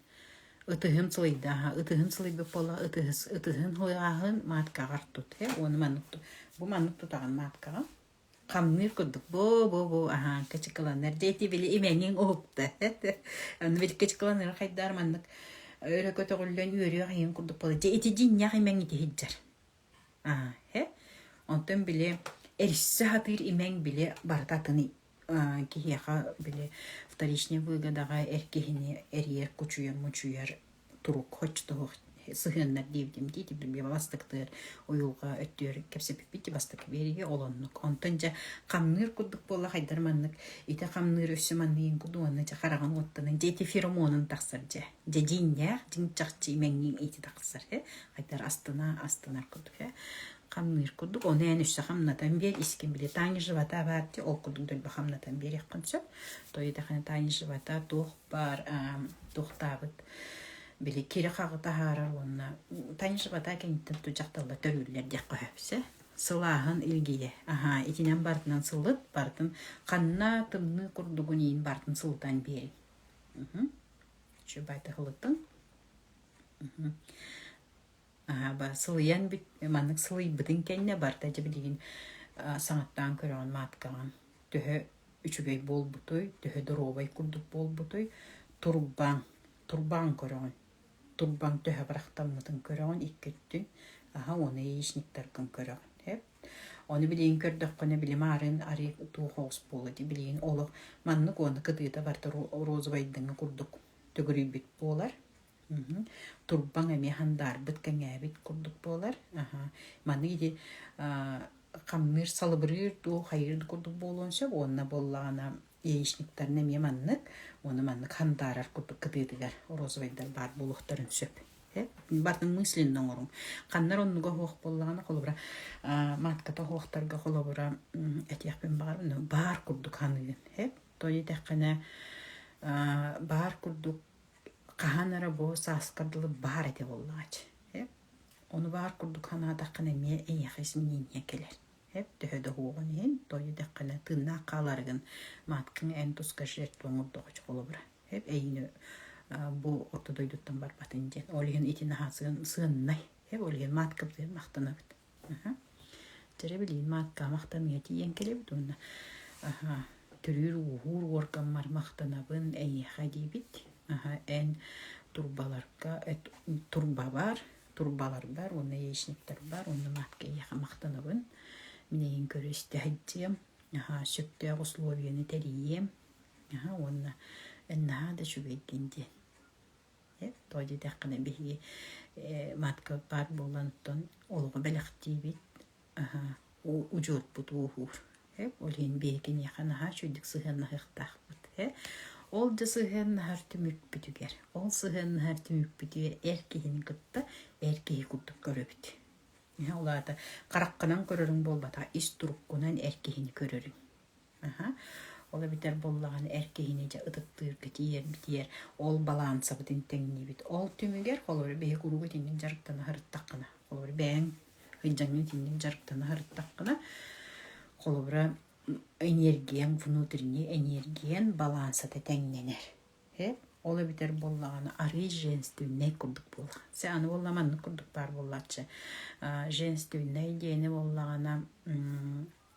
S1: Ытыһым сылыйда, аһа. Ытыһым сылыйбыт буоллаҕа ытыһыс, ытыһын ыйааһын мааткаҕар тут, һэ. Уонна маннык бу маннык тутаҕын мааткаҕын. Хамныыр курдук бу-бу-бу аһаан кычыкыланар дьэ ити били имэҥиҥ уһукта аны били кычыкыланар хайдаар маннык өрө көтөҕүллэн үөрүөх иһин курдук буолар дьэ ити дьинньэх имэҥ ити сылдьар аа һэ онтон били эриссе сатыыр имэҥ били барыта атын киһиэхэ били вторичный выгодаҕа эр киһини эрийэр кучуйар мучуйар турук хоччотоһуох сыһыаннар диэбитим дии ити бастыктыыр уйулҕа өттүгэр кэпсэппиппит бастакы биэриигэ ол оннук онтон дьэ хамныыр курдук буолла хайдар маннык ити хамныыр өссө манныйын курдук уонна дьэ хараҕын уоттанан дьэ ити феромонун тахсар дьэ дьэ дьиҥнээх дьиҥ чахчы имэҥниин ити тахсар э хайдар астына астынар курдук э хамныыр курдук ону эн өссө хамнатан биэр искин били таня живота баар дии ол курдук дөлбө хамнатан биэриэххин сөп то итэхини таня живота туох баар туохтаабыт били кири-хаҕы таһаарар уонна таня живота кэнниттэн ту дьахталлар төрүүллэр диэххэ сөп сылааһын илгийэ аһаа итинэн барытынан сылыт барытын ханна тымныы курдугун иин барытын сылытан биэриҥ үчүгэй сылытыҥ Аһаа, сылыйан бүт маннык сылыйбытын кэннэ барыта дьэ билигин саҥаттаан көрөҕүн мааткаҕын төһө үчүгэй буолбутуй, төһө доруобай курдук буолбутуй, турбаҥ, турбаҥ көрөҕүн, турбаҥ төһө бырахтаммытын көрөҕүн икки өттүн, аһа уонна яичниктаргын көрөҕүн. Эп. Ону билигин көрдөххүнэ били маарын арыы туох оҕус буолуо дии билигин олох маннык уонна кытыыта барыта розовайдыҥы курдук төгүрүйбүт буолар. Турбаҥ эмиэ хандаарбыт, кэҥээбит курдук буолар. Маннык ити хамныыр, салыбырыыр дуу, хайыыр курдук буолуон сөп уонна буоллаҕына яичниктарын эмиэ маннык уонна маннык хандаарар курдук кытыытыгар розовайдар баар буолуохтарын сөп. Барытын мысленно оҥоруҥ. Ханнар оннуга оһуох буоллаҕына, холобура, матката оһуохтарга холобура этиэхпин баҕарабын, баар курдук ханыгын. То диэтэххинэ, баар курдук хаһан эрэ бу сааска дылы баар этэ буоллаҕа Ону баар курдук санаатаххына эмиэ эйиэхэ изменение кэлэр. Эп төһө да уһуоҕун иһин, то диэтэххинэ тыыннаах хааларыгын маткаҥ эн туска жертва оҥордоҕо холобура. Эп эйини бу орто дойдуттан барбатын диэн. Ол иһин ити наһаа сыаннай. Эп ол иһин маткабытыгар махтанабыт. Дьэрэ билигин маакка махтаныа тиийэн кэлэбит уонна төрүүр-ууһуур уоргаммар махтанабын эйиэхэ диибит. Эн турбаларга турбабар, турбаларбар уонна яичниктарбар уонна маатка эйиэхэ махтанабын. Мин эйигин көрө-истэ сылдьыам, сөптөөх условияны тэрийиэм уонна эн наһаа да үчүгэйгин диэн. Тоҕо диэтэххинэ биһиги матка баар буолан оттон олоҕу бэлэхтиибит, удьуорпут ууһуур. Ол иһин биһиги киниэхэ наһаа үчүгэйдик сыһыаннаһыахтаахпыт. Ол да сыһыаннаһар түмүкпүтүгэр, ол сыһыаннаһар түмүкпүтүгэр эр киһини кытта эр киһи курдук көрөбүт. Ол аата хараххынан көрөрүҥ буолбатах, ис туруккунан эр киһини көрөрүҥ. Аһа. Ол эбэтэр буоллаҕына эр киһини дьэ ытыктыырга тиийэрбитигэр ол балаансабытын тэҥниибит. Ол түмүгэр холобура биһи куруук итинник дьарыктана сырыттаххына, холобура бэйэҥ сылдьаҥҥын итинник дьарыктана сырыттаххына, холобура энергияҥ внутренний энергияҥ балаансата тэҥнэнэр. Э, ол эбэтэр буоллаҕына арыый женственнэй курдук буолла. Сэ аны буолла маннык курдук баар буоллааччы. Женственнэй диэни буоллаҕына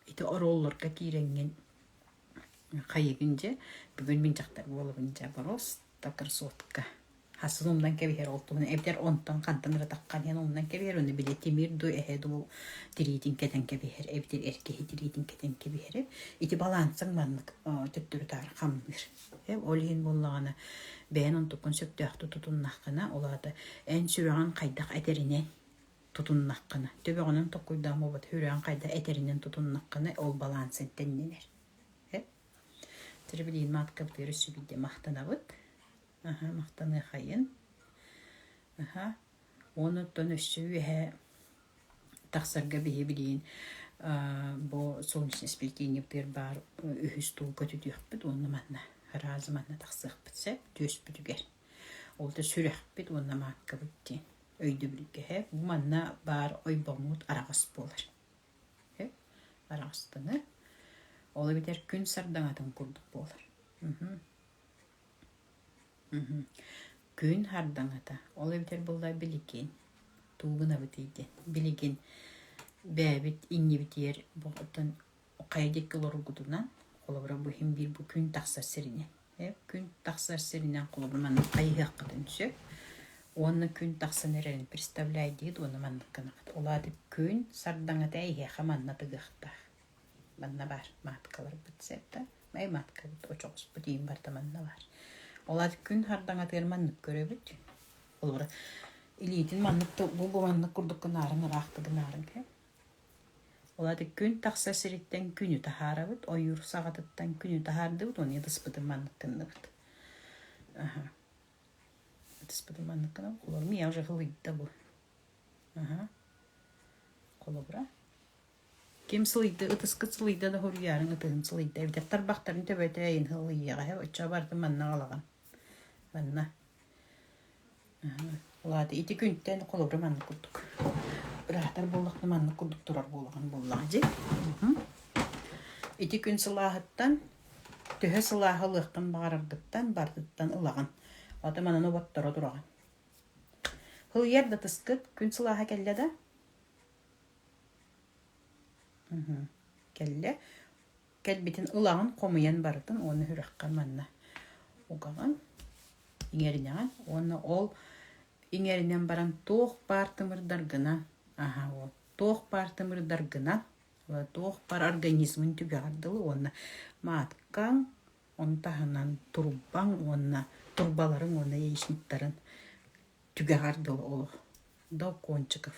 S1: Ити оруолларга киирэҥҥин хайыгын дьэ, бүгүн мин дьахтар буолабын дьэ, просто красотка. Хасын умнан кэбиһэр ол туһунан эбэтэр онтон хантан эрэ таххан иһэн умнан кэбиһэр уонна били тимир дуу эһэ дуу тириитин кэтэн кэбиһэр эбэтэр эр киһи тириитин кэтэн кэбиһэр ити балансаҥ маннык төттөрү-таары хамныыр. Ол иһин буоллаҕына бэйэн онтуккун сөптөөхтүк тутуннаххына ол аата эн сүрэҕин хайдах этэринэн тутуннаххына, төбөҕүнэн толкуйдаан буолбат, сүрэҕиҥ хайда этэринэн тутуннаххына, ол балансын тэннэнэр. Тэрэ билигин маткабытыгар өссө биирдэ махтанабыт. Аха, махтаныахайын. Аха. Онуттан өссө үөһэ тахсарга биһи билигин бу солнечное сплетениебытыгар баар үһүс тулга түтүөхпүт уонна манна разы манна тахсыахпыт сөп түөспүтүгэр. Ол да сүрэхпит уонна мааткабыт диэн. Өйдөбүлгэ бу манна баар ойбоҥҥут араҕас буолар. Араҕастыҥы. Ол эбэтэр күн сардаҥатын курдук буолар. Күн сардаҥата. Ол эбэтэр буолла билигин тугу гынабытый диэн. Билигин бэйэбит иннибитигэр бу оттон хайа диэки олороргутунан, холобура бу иһин биир бу күн тахсар сиринэн Күн тахсар сиринэн холобур маннык хайыһыаххытын сөп. Уонна күн тахсан эрэрин представляйдыгыт уонна маннык гынаҕыт. Ол аата күн сардаҥата эйиэхэ манна тыгыахтаах. Манна баар мааткаларбыт сөп да? Эй мааткабыт очоҕоспут иин барыта манна баар. Ол аата күн сардаҥатыгар маннык көрөбүт. Холобура илиитин маннык бу бу маннык курдук гынаарыҥ ыраахтык гынаарыҥ Ол аата күн тахсар сириттэн күнү таһаарабыт, ойуур саҕатыттан күнү таһаардыбыт уонна ытыспытын маннык гынныбыт. Аха. Ытыспытын маннык гынабыт. Холобура, мия уже сылыйда бу. Аха. Холобура. Ким сылыйда, ытыскыт сылыйда да хоруйаарыҥ ытыһын сылыйда. Эбэтэр тарбахтарын төбөтө эйин сылыйыаҕа. Оччоҕо барытын манна аҕалаҕын. Манна. Ол аата ити күнтэн холобура маннык курдук ыраатар буоллаххына маннык курдук турар буолаҕын буоллаҕа дии. Ити күн сылааһыттан төһө сылааһы ылыаххын баҕараргыттан барытыттан ылаҕын. Ата манан оботторо тураҕын. Һылыйар да тыскыт күн сылааһа кэллэ да? Кэллэ. Кэлбитин ылаҕын, хомуйан барытын уонна сүрэххэр манна угаҕын, иҥэринэҕин уонна ол иҥэринэн баран туох баар тымырдаргынан, аһа ол туох баар тымырдаргынан, туох баар организмын түгэҕэр дылы уонна мааткаҥ, ону таһынан турбаҥ уонна турбаларыҥ уонна яичниктарын түгэҕэр дылы олох до кончиков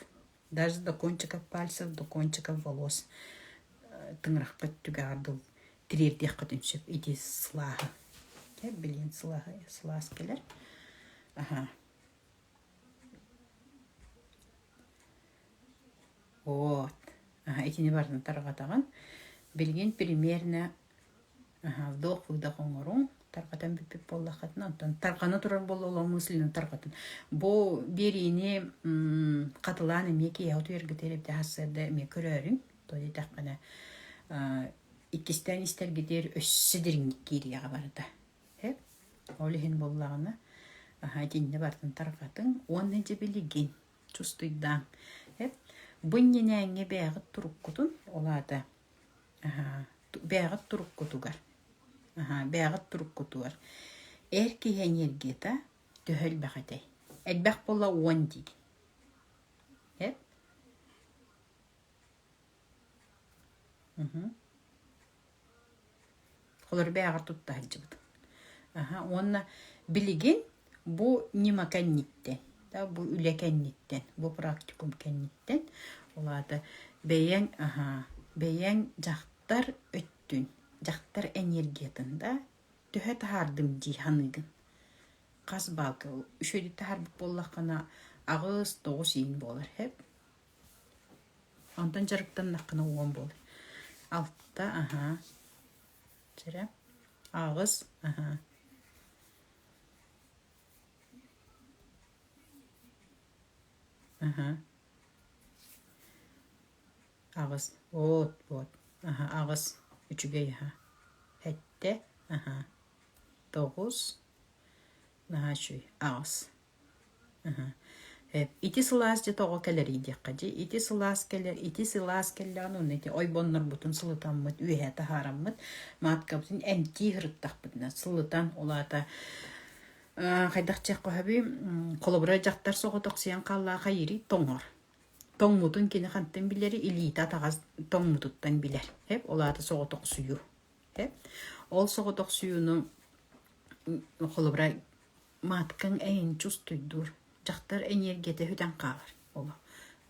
S1: даже до кончиков пальцев, до кончиков волос тыҥыраххыт түгэҕэр дылы тириэрдиэххитин сөп ити сылааһы. Билин сылааһы сылаас кэлэр. Аха. Вот. Аха, итини барытын тарҕатаҕын. Билигин примерно Аһаа, вдох-выдох оҥоруҥ, тарҕатан бүппүт буоллаххытына, онтон тарҕана турар буолла ол мысленно тарҕатын. Бу биэриини хатылаан эмиэ киэһэ утуйаргытыгар эбэтэр сарсыарда эмиэ көрөөрүҥ. Тоҕо диэтэххинэ, иккистээн истэргитигэр өссө дириҥник киириэҕэ барыта. Сөп? Ол иһин буоллаҕына, аһаа, итиннэ барытын тарҕатыҥ уонна дьэ билигин чувствуйдааҥ. Сөп? Бу иннинээҥҥи бэйэҕит туруккутун, ол аата Бэйэҕит туруккутугар, бэйэҕит туруккутугар эр киһи энергията төһө элбэх этэй? Элбэх буолла 10 диигин. Эп? Холор бэйэҕэр тутта сылдьыбыт. Аха, уонна билигин бу ньыма кэнниттэн, да, бу үлэ кэнниттэн, бу практикум кэнниттэн, ол аата бэйэҥ, аха, бэйэҥ дьахтар өттүн, дьахтар энергиятын да төһө таһаардым дии саныыгын? Хас баалга үчүгэйдик таһаарбыт буоллаххына, 8-9 иин буолар, сөп? Онтон дьарыктаннаххына 10 буолар. 6, аһаа. Чэрэ. 8, аһаа. Аһаа. 8. Вот, вот. Аһаа, 8. Үчүгэй аһаа. 7. Аһаа. 9. Наһаа үчүгэй. 8. Ити сылаас дьэ тоҕо кэлэрий диэххэ дии. Ити сылаас кэлэр, ити сылаас кэллэҕинэ уонна ити ойбоннорбутун сылытаммыт, үөһэ таһаараммыт, мааткабытын эмтии сырыттахпытына сылытан, ол аата хайдах диэххэ сөбүй, холобура дьахтар соҕотохсуйан хааллаҕа хайыырый тоҥор. Тоҥмутун кини хантан билэрий, илиитэ атаҕа тоҥмутуттан билэр. Ол аата соҕотохсуйуу. Ол соҕотохсуйууну холобура Маткаҥ эйинчи устуйдуур, дьахтар эниэргийэтэ сүтэн хаалар олох.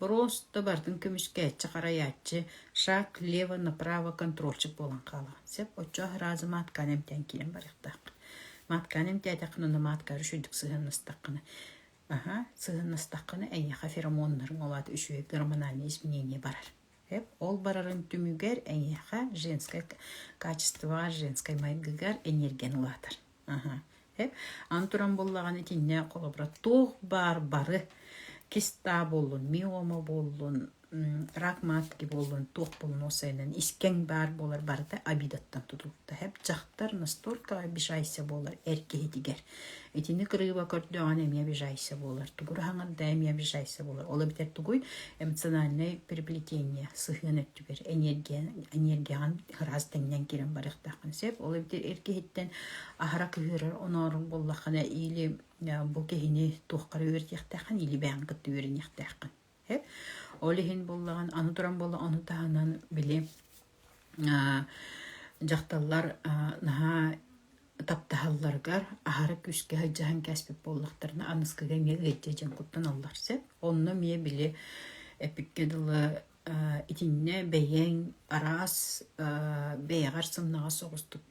S1: Боруоста барытын көмүскээччи, харайааччы, шаг лево направо контрольчик буолан хаалаҕын. Сөп, оччоҕо сразу матканы эмтээн киирэн барыахтааххын. Матканы эмтээтэххинэ уонна маткаҕа үчүгэйдик сыһыаннастаххына, аһа, сыһыаннастаххына эйиэхэ феромоннарыҥ ол аата үчүгэй гормональное изменение барар. Сөп, ол барарын түмүгэр эйиэхэ женское качествоҕа, женскай майгыгар энергияны улаатар. Аһа. Аны туран буоллаҕына итиннэ холобура туох баар бары киста буоллун, миома буоллун, рак матки буоллун, туох буоллун ол сайынан искэҥ баар буолар барыта обидаттан тутулуктаах. Дьахтар настолько обижайся буолар эр киһитигэр. Итини кырыыба көрдөҕүнэ эмиэ обижайся буолар. Тугу хаҥарда эмиэ обижайся буолар. Ол эбэтэр тугуй? Эмоциональное переплетение сыһыан өттүгэр энергия, энергияҕын ыраас тэҥнэн киирэн барыахтааххын сөп. Ол эбэтэр эр киһиттэн аһара кыһыырар онооруҥ буоллаххына или бу киһини туохха эрэ үөрэтиэхтээххин или бэйэҥ кытта үөрэниэхтээххин. Ол иһин буоллаҕын аны туран буолла ону таһынан били дьахталлар наһаа таптаһалларыгар аһара күүскэ сылдьыһан кээспит буоллахтарына аныскыга эмиэ ыалдьа дьон куттаналлар сөп. Онно эмиэ били эпиккэ дылы итиннэ бэйэҥ араас бэйэҕэр сымнаҕас соҕустук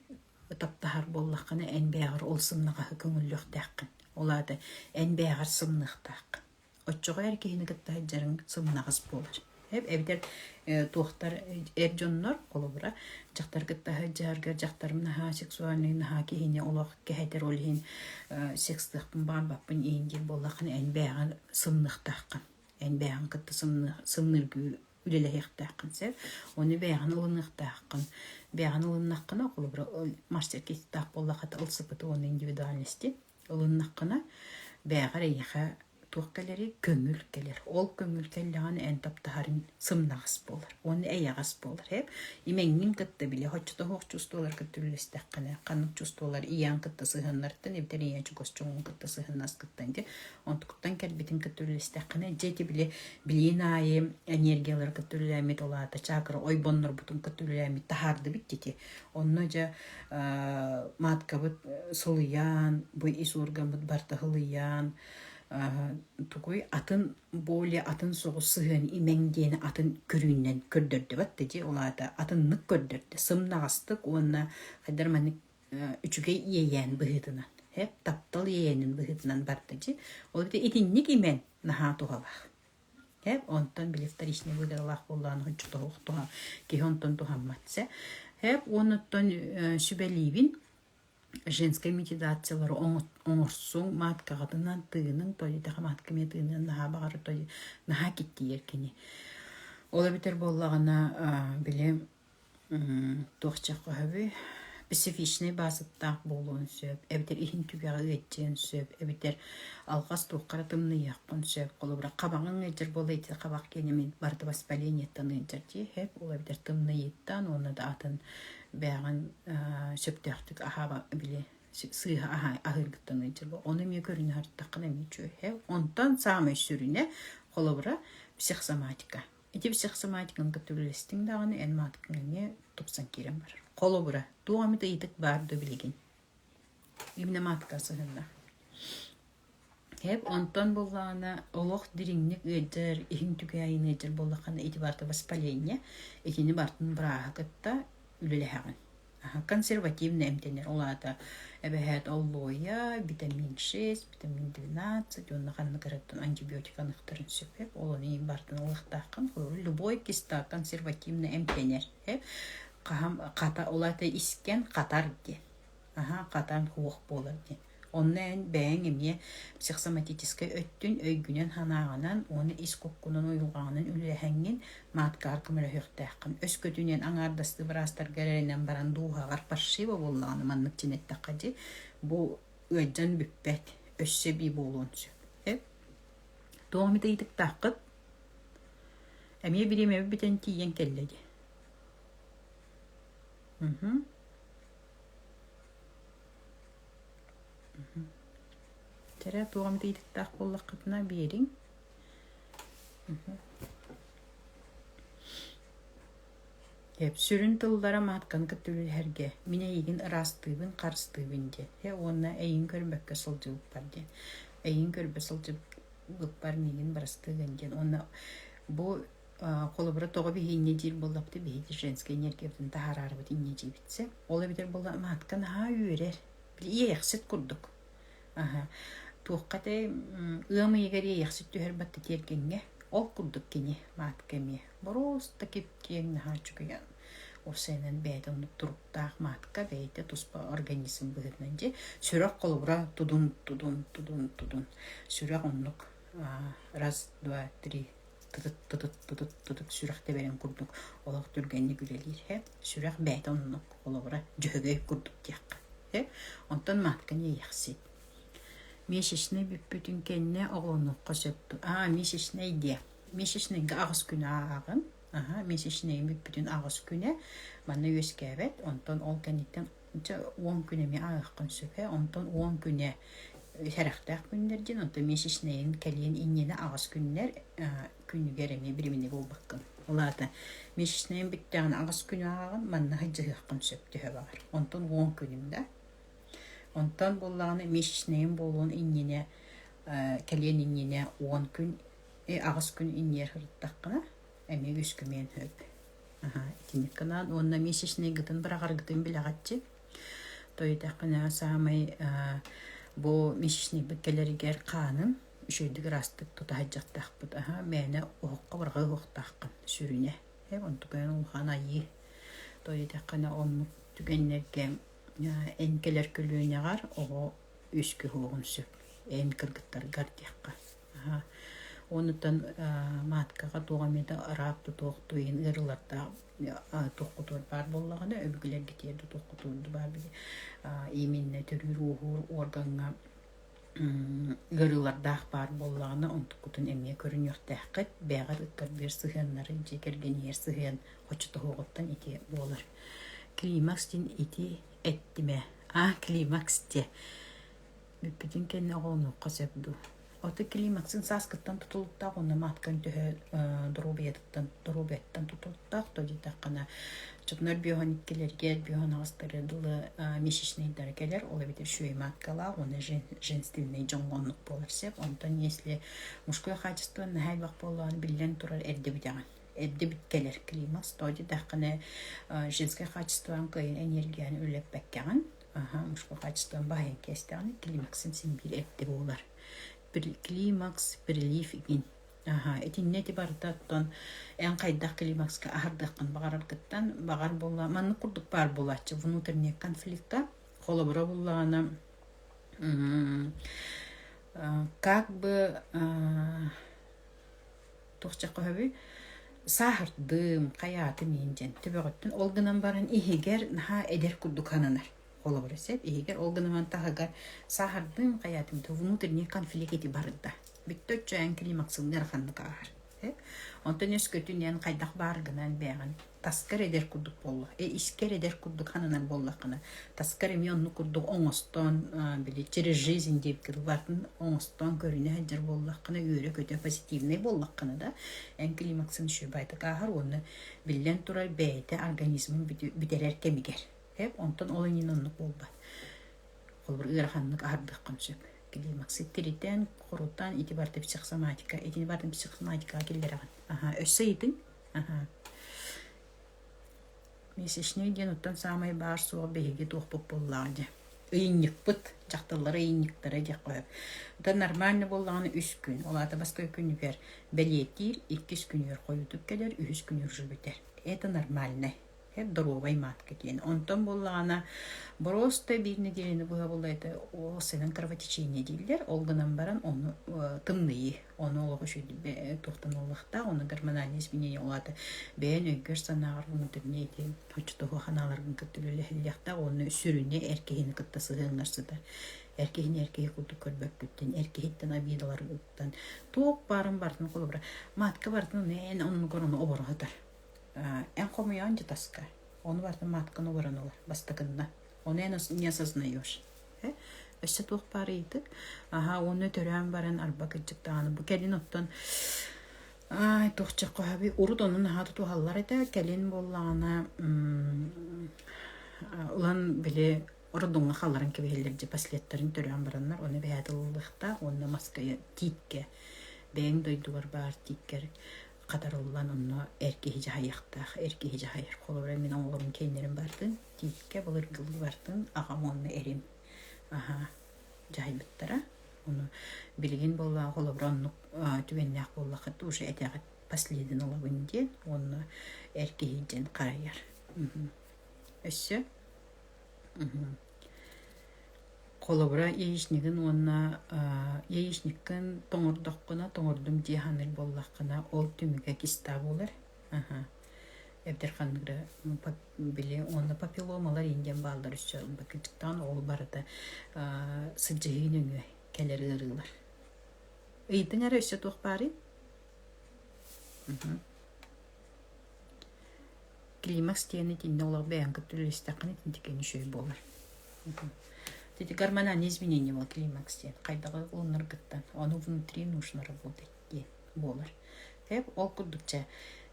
S1: таптаһар буоллаххына эн бэйэҕэр ол сымнаҕаһы көҥүллүөхтээххин. Ол аата эн бэйэҕэр сымныахтааххын. Оччоҕо эр киһини кытта сылдьарыҥ сымнаҕас буолар. Эбэтэр туохтар эр дьоннор, холобура, дьахтар кытта сылдьыһаргар дьахтарым наһаа сексуальнай, наһаа киһини олох кэһэтэр, ол иһин секстыахпын баҕарбаппын иһин диир буоллаххына, эн бэйэҕин сымныахтааххын. Эн бэйэҕин кытта сымныыргыы үлэлэһиэхтээххин сөп. Ону бэйэҕин ылыныахтааххын. Бэйэҕин ылыннаххына, холобура, мастер-киттаах буоллахха, ылсыбыты уонна индивидуальности ылыннаххына, бэйэҕэр эйиэхэ. Туох кэлэрий? Көҥүл кэлэр. Ол көҥүл кэллэҕинэ эн таптаһарыҥ сымнаҕас буолар уонна эйэҕэс буолар. Ээ имэҥҥин кытта били оччотооҕу чувстволар кытта үллэстэххинэ, ханнык чувстволар ийэҥ кытта сыһыаннарыттан эбэтэр ийэ чугас дьоҥҥун кытта сыһыаннаскыттан дьэ онтукуттан кэлбитин кытта үллэстэххинэ, дьэ ити били билиин аайы энергиялары кытта үлэлээммит, ол аата чакра ойбоннорбутун кытта үлэлээммит таһаардыбыт дии. Онно дьэ маткабыт сылыйан, бу ис органмыт барыта сылыйан, тугуй атын более атын соҕус сыһыан имэҥ диэни атын көрүүнэн көрдөрдүбэт да дии ол аата атыннык көрдөрдө сымнаҕастык уонна хайдах маннык үчүгэй иэйээн быһыытынан таптал иэйээнин быһыытынан барда дии ол итинник имэн наһаа туһалаах онтон били вторичный выгодалаах буоллаҕына оччотооҕу туһа киһи онтон туһаммат сэ уонуттан сүбэлиибин женскай медитациялары оҥорсуҥ, маткаҕытынан тыыныҥ, тоойуйдаха матка эмиэ тыыныан наһаа баҕарар, той наһаа киттийэр кини. Ол эбэтэр буоллаҕына, били туох диэххэ специфичнэй баасыттаах буолуон сөп, эбэтэр иһин түгэҕэ ыалдьыан сөп, эбэтэр алҕас туохха эрэ тымныйыаххын сөп. Холобура, хабаҕыҥ ыалдьар буолла ити хабах киэнэ мин барыта воспалениеттан ыалдьар дии, сөп. Ол эбэтэр тымныйыыттан уонна да атын бэйэҕин сөптөөхтүк аһааба били сыыһа аһыыргыттан ыалдьар ону эмиэ көрүнэ сырыттаххына эмиэ үчүгэй. Онтон саамай сүрүнэ холобура психосоматика. Ити психосоматиканы кытта үлэлэстиҥ даҕаны эн маатыкаҥ эмиэ тупсан киирэн барар. Холобура, туох эмит ыйытык баар дуо билигин? Именно маатыка сыһынна. Эп онтон буоллаҕына олох дириҥник ыалдьар, иһиҥ түгээйин ыалдьар буоллаххына ити барыта воспаление, итини барытын бырааһы кытта үлэлэһэҕин. Консервативно эмтэнэр, ол аата эбэһээт оллуойа, витамин 6, витамин 12 уонна ханнык эрэ антибиотик аныахтарын сөп. Ол ону иһин барытын ылыахтааххын. Холобур, любой киста консервативно эмтэнэр. Хаһан хата ол аата искэн хатар диэн. Аһаа, хатан суох буолар диэн. Онно эн бэйэҥ эмиэ психосоматическай өттүн өйгүнэн-санааҕынан уонна ис куккунан уйулҕаҕынан үлэлэһэҥҥин мааткаҕар көмөлөһүөхтээххин. Өскөтүнэн аҥаардастыы быраастарга эрэнэн баран дууһаҕар паршиво буоллаҕына маннык дьин эттэххэ дии, бу ыалдьан бүппэт, өссө эбии буолуон сөп. Э? Туох эмит ыйытыктааххыт? Эмиэ бириэмэбит бүтэн тиийэн кэллэ дии. Мхм. Чэрэ туох эмит ыйытыктаах буоллаххытына биэриҥ. Сүрүн тыллара маатканы кытта үлэлэһэргэ мин эйигин ыраастыыбын, харыстыыбын диэн. Э уонна эйигин көрбөккө сылдьыбыппар диэн. Эйигин көрбө сылдьыбыппар миигин бырастыы диэн. Уонна бу холобура тоҕо биһи инньэ диир буоллахпыт биһиги женскэй энергиябытын таһаарарбыт инньэ диибит сөп. Ол эбэтэр буолла маатка наһаа үөрэр. Иэйэхсит курдук. Аһа. Туохха этэй ыам ыйыгар иэйэхсит түһэр батта тиэргэҥҥэ. Ол курдук кини маатка эмиэ. Боруоста кип-киэҥ наһаа үчүгэй уопсайынан бэйэтэ оннук туруктаах маатка бэйэтэ туспа организм быһыытынан дьэ сүрэх холобура тудун тудун тудун тудун сүрэх оннук раз два три тытыт тытыт тытыт тытыт сүрэх тэбэрин курдук олох түргэнник үлэлиир һэ сүрэх бэйэтэ оннук холобура дьөһөгөй курдук диэххэ һэ онтон маткан иэйэхсит месячнай бүппүтүн кэннэ оҕолонуохха сөп аа месячнай диэ месячнайга аҕыс күн ааҕын аха месячнай бүппүтүн аҕыс күнэ манна үөскээбэт онтон ол кэнниттэн Дьэ, 10 күн эмиэ ааһыаххын сөп ээ. Онтон 10 күнэ сэрэхтээх күннэр диэн, онтон месячнайын кэлиэн иннинэ аҕыс күннэр күнүгэр эмиэ биримини буолбаккын. Ол аата месячнайын бүттэҕинэ аҕыс күн ааҕаҕын, манна сылдьыһыаххын сөп төһө баҕар. Онтон 10 күнүм да. Онтон буоллаҕына месячнайын буолуон иннинэ кэлиэн иннинэ 10 күн, аҕыс күн иннигэр сырыттаххына эмиэ үс күмүөн сөп. Итинник гынан уонна месячныйгытын быраҕаргытын билэҕитчи. Тоойуйдаххына саамай бу месячныйбыт кэлэригэр хаанын үчүгэйдик ыраастык тута сылдьыахтаахпыт. Аһа мээнэ оһоххо быраҕыы оһохтооххун сүрүнэ. Онтукайын улахан айыы. Тоойуйдаххына оннук түгэннэргэ эн кэлэр көлүөнэҕэр оҕо үөскүө сөп. Эн кыргыттаргар диэххэ. Онуттан мааткаҕа туох эмит араак да туох туйун ыарыылардаах туоххутугар баар буоллаҕына өбүгэлэргитигэр да туоххутугар да баар именно төрүүр-ууһуур уоргаҥҥа. Ыарыылардаах баар буоллаҕына, онтуккутун эмиэ көрүнүөхтээххит. Бэйэҕит ыккардыыр сыһыаннары, дьиэ кэргэниһэр сыһыан хочотоһуоҕуттан ити буолар. Климакс диэн ити эттимэ. Аа, климакс диэ. Бүппүтүн кэннэ оҕолонуохха сөп дуу? Ото климаксын сааскыттан тутулуктаах уонна маткан төһө доруобуйатыттан доруобуйаттан тутулуктаах то диэтэххинэ чотунар биоһон иккилэргэ биоһон аҕыстары дылы месячныйдара кэлэр ол эбэтэр үчүгэй маткалаах уонна женственнэй дьоҥҥо оннук буолар сөп онтон если мужской качество наһаа элбэх буоллаҕына биллэн турар эрдэ бүтэҕин эрдэ бүт кэлэр климакс то диэтэххинэ женское качествоҕын кыайан энергияны үлэппэккэҕин Аһа, мужской качествоны баһыйан кээстэҕинэ климаксын син биир эрдэ буолар. Климакс, прилив игин. Аһа, итиннэ ити барыта оттон эн хайдах климакска аһардыаххын баҕараргыттан баҕар буолла маннык курдук баар буолааччы внутренний конфликта холобура буллаҕына как бы туох дьэххэ сааһырдым, хайаатым иин диэн төбөҕүттэн ол гынан баран иһигэр наһаа эдэр курдук сананар. Холобура сөп, иһигэр ол гынан баран таһыгар сааһырдым, хайаатым то внутренний конфликт ити барда. Бүттэ оччо эн климаксыҥ ыараханнык ааһар. Онтон өскөтүн эн хайдах баар гынан бэйэҕин таскар эдэр курдук буолла, искэр эдэр курдук сананар буоллаххына, таскар эмиэ оннук курдук оҥостон, били через жизнь диэбиккэ барытын оҥостон көрүнэ сылдьар буоллаххына, үөрэ-көтө позитивнай буоллаххына да, эн климаксын үчүгэйдик ааһар уонна биллэн турар бэйэтэ организмын бүтэрэр кэмигэр. Онтон ол иннинэ оннук буолбат. Холобур, ыараханнык аһардыаххын сөп. Климаксы тиритэн, хорутан, ити барыта психосоматика, итини барытын психосоматикаҕа киллэрэҕин. Аха, өссө ыйытыҥ. Аха. Месячный диэн оттон саамай баар суох биһиги туохпут буоллаҕа дьэ. Ыйынньыкпыт, дьахталлар ыйынньыктара диэххэ сөп. Оттон нормально буоллаҕына үс күн, ол аата бастакы күнүгэр бэлиэтиир, иккис күнүгэр хойутук кэлэр, үһүс күнүгэр уже бүтэр. Это нормальный. Доруобай матка диэн. Онтон буоллаҕына просто биир нэдиэлэни быһа буолла ол сэнэн кровотечение дииллэр. Ол гынан баран ону тымныйыы, ону олох үчүгэй туохтан ыллахтаах, ону гормональное изменение ол аата бэйэн өйгөр-санааҕар внутренний ити оччотооҕу ханааларгын кытта үлэлэһиллиэхтээх уонна сүрүнэ эр киһини кытта сыһыаҥҥар сытар. Эр киһини эр киһи курдук көрбөккүттэн, эр киһиттэн обидаларгыттан туох баарын барытын холобура матка барытын эн оннугар ону оборо сытар. Эн хомуйаҕын дьэ таска, ону барытын матканы олорон ылар бастакынна. Ону эн не осознаешь. Өссө туох баар ыйытык. Аһа, уонна төрөөн баран арба кырдьык даҕаны бу кэлин оттон ай туохчаххаһаби урут ону наһаа тутуһаллар этэ кэлин буоллаҕына ылан били роддомҥа халларан кэбиһэллэр дьэ последтарын төрөөн бараннар ону эбэһээт ылыллыахтаах уонна маска тииккэ бэйэҥ дойдугар баар тииккэр хатарыллан онно эр киһи дьаһайыахтаах, эр киһи дьаһайар. Холобура, мин оҕолорум киэннэрин бардын, тииккэ былыргылыы бардын, аҕам уонна эрим аһа дьаһайбыттара. Ону билигин буолла холобура оннук түгэннээх буоллаххыт уже этэҕит последин ылабын диэн уонна эр киһи диэн харайар. Өссө Холобура, яичнигын уонна яичниккын тоҥордоххуна, тоҥордум дии саныыр буоллаххына, ол түмүгэ киста буолар. Аһа. Эбэтэр ханнык да били уонна папилломалар иин диэн бааллар өссө кырдьыктаан ол барыта сылдьыһыы нөҥүө кэлэр ыарыылар. Ыйытыҥ эрэ өссө туох баарый? Климакс диэн итиннэ олох бэйэҥ кытта үлэлэстэххинэ итинтикэни үчүгэй буолар. Ити гормональное изменение буолар климакс диэн. Хайдаҕы ылынаргыттан. Ону внутри нужно работать диэн буолар. Тэп ол курдук чэ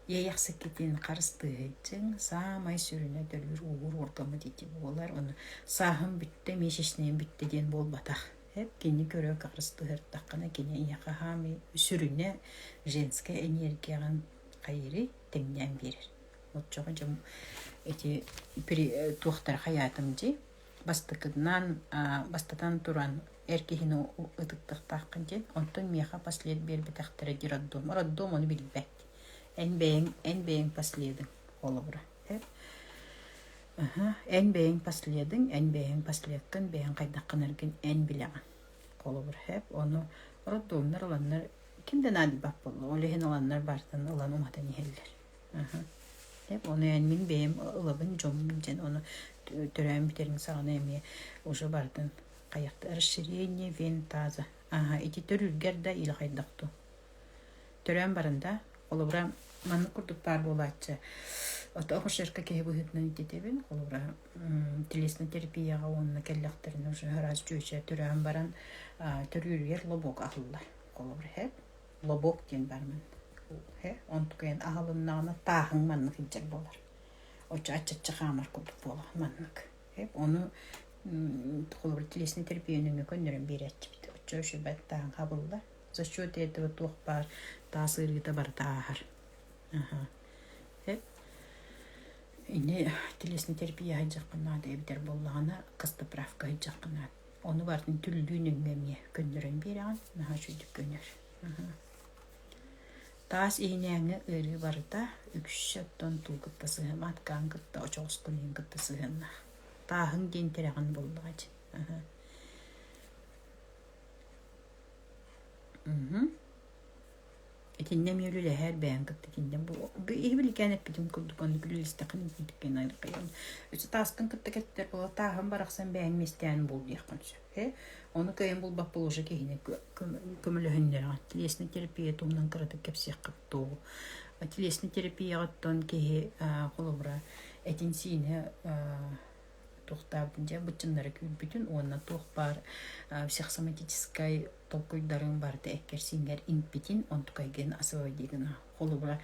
S1: иэйэхсиккитин харыстыыһыйдьыҥ саамай сүрүнэ төлүүр уур уоргаммыт ити буолар. Ону сааһым бүттэ, месячнайым бүттэ диэн буолбатах. Эп кини көрө харыстыһырдаххына кини эйиэхэ хаамый сүрүнэ женская энергияҕын хайыырый тэҥнээн биэрэр. Оччоҕо дьон ити туохтара хайаатым дии бастакытынан бастатан туран эр киһини ытыктыахтааххын диэн онтон миэхэ послед биэрбэтэхтэрэ дии роддом роддом ону билбэт эн бэйэҥ эн бэйэҥ последыҥ холобура эн бэйэҥ последыҥ эн бэйэҥ последкын бэйэҥ хайдах гынаргын эн билэҕин холобура ону роддомнар ыланнар ким да наадыйбат буолла ол иһин ыланнар барытын ылан уматан иһэллэр Деп ону эн мин бэйэм ылабын дьоммун диэн ону төрөөн бүтэрин саҕана эмиэ уже барытын хайахта расширение вен таза. Аха, ити төрүүргэр да или хайдах дуу? Төрөөн баран да, холобура, маннык курдук баар буолааччы. Ото акушерка киһи быһыытынан ититэбин, холобура, телесная терапияҕа уонна кэллэхтэринэ уже араас чүөчэ төрөөн баран төрүүрүгэр лобок аһыллар. Холобура, һэ, лобок диэн бар манна. Һэ, онтукайын аһылыннаҕына тааһыҥ маннык илдьэр буолар. Оччо аччаччы хаамар курдук буолар маннык. Ону холобура телесная терапия нөҥүө көннөрөн биэрээччибит. Оччо үчүгэй тааһыҥ хабыллар. За счет этого туох баар таас ыарыыта барыта ааһар. Аха. Ини телесная терапия сылдьаххын наада эбитэр буоллаҕына костоправка сылдьаххын наада. Ону барытын түллүү нөҥүө эмиэ көннөрөн биэрэҕин, наһаа үчүгдүк көнөр. Таас иһинээҥҥи ыарыы барыта үксэ оттон туу кытта сыһыан, маткаан кытта, очоҕоскун иһин кытта сыһыаннаах. Тааһыҥ диэн тирэҕин буоллаҕа дии. Итиннэ эмиэ үлэлэһэр бэйэҥ кытта итиннэ бу иһи биликээн эппитим курдук оннук үлэлэстэххинэ итинтиккин айырҕайан өссө тааскын кытта кэттэр буола тааһым барахсан бэйэҥ миэстээн бул диэххин сөп ээ ону кыайан булбаппыл уже киһини көмөлөһүннэрэҕин телесная терапия туһунан кыратык кэпсиэххэ дуу телесная терапияҕыттан киһи холобура этин-сиинэ туохтаабытын дьэ быччыннара күүрбүтүн уонна туох баар психосоматическай толкуйдарыҥ барыта эккэр-сииҥҥэр иҥпитин онтукайгын освободи гына холобура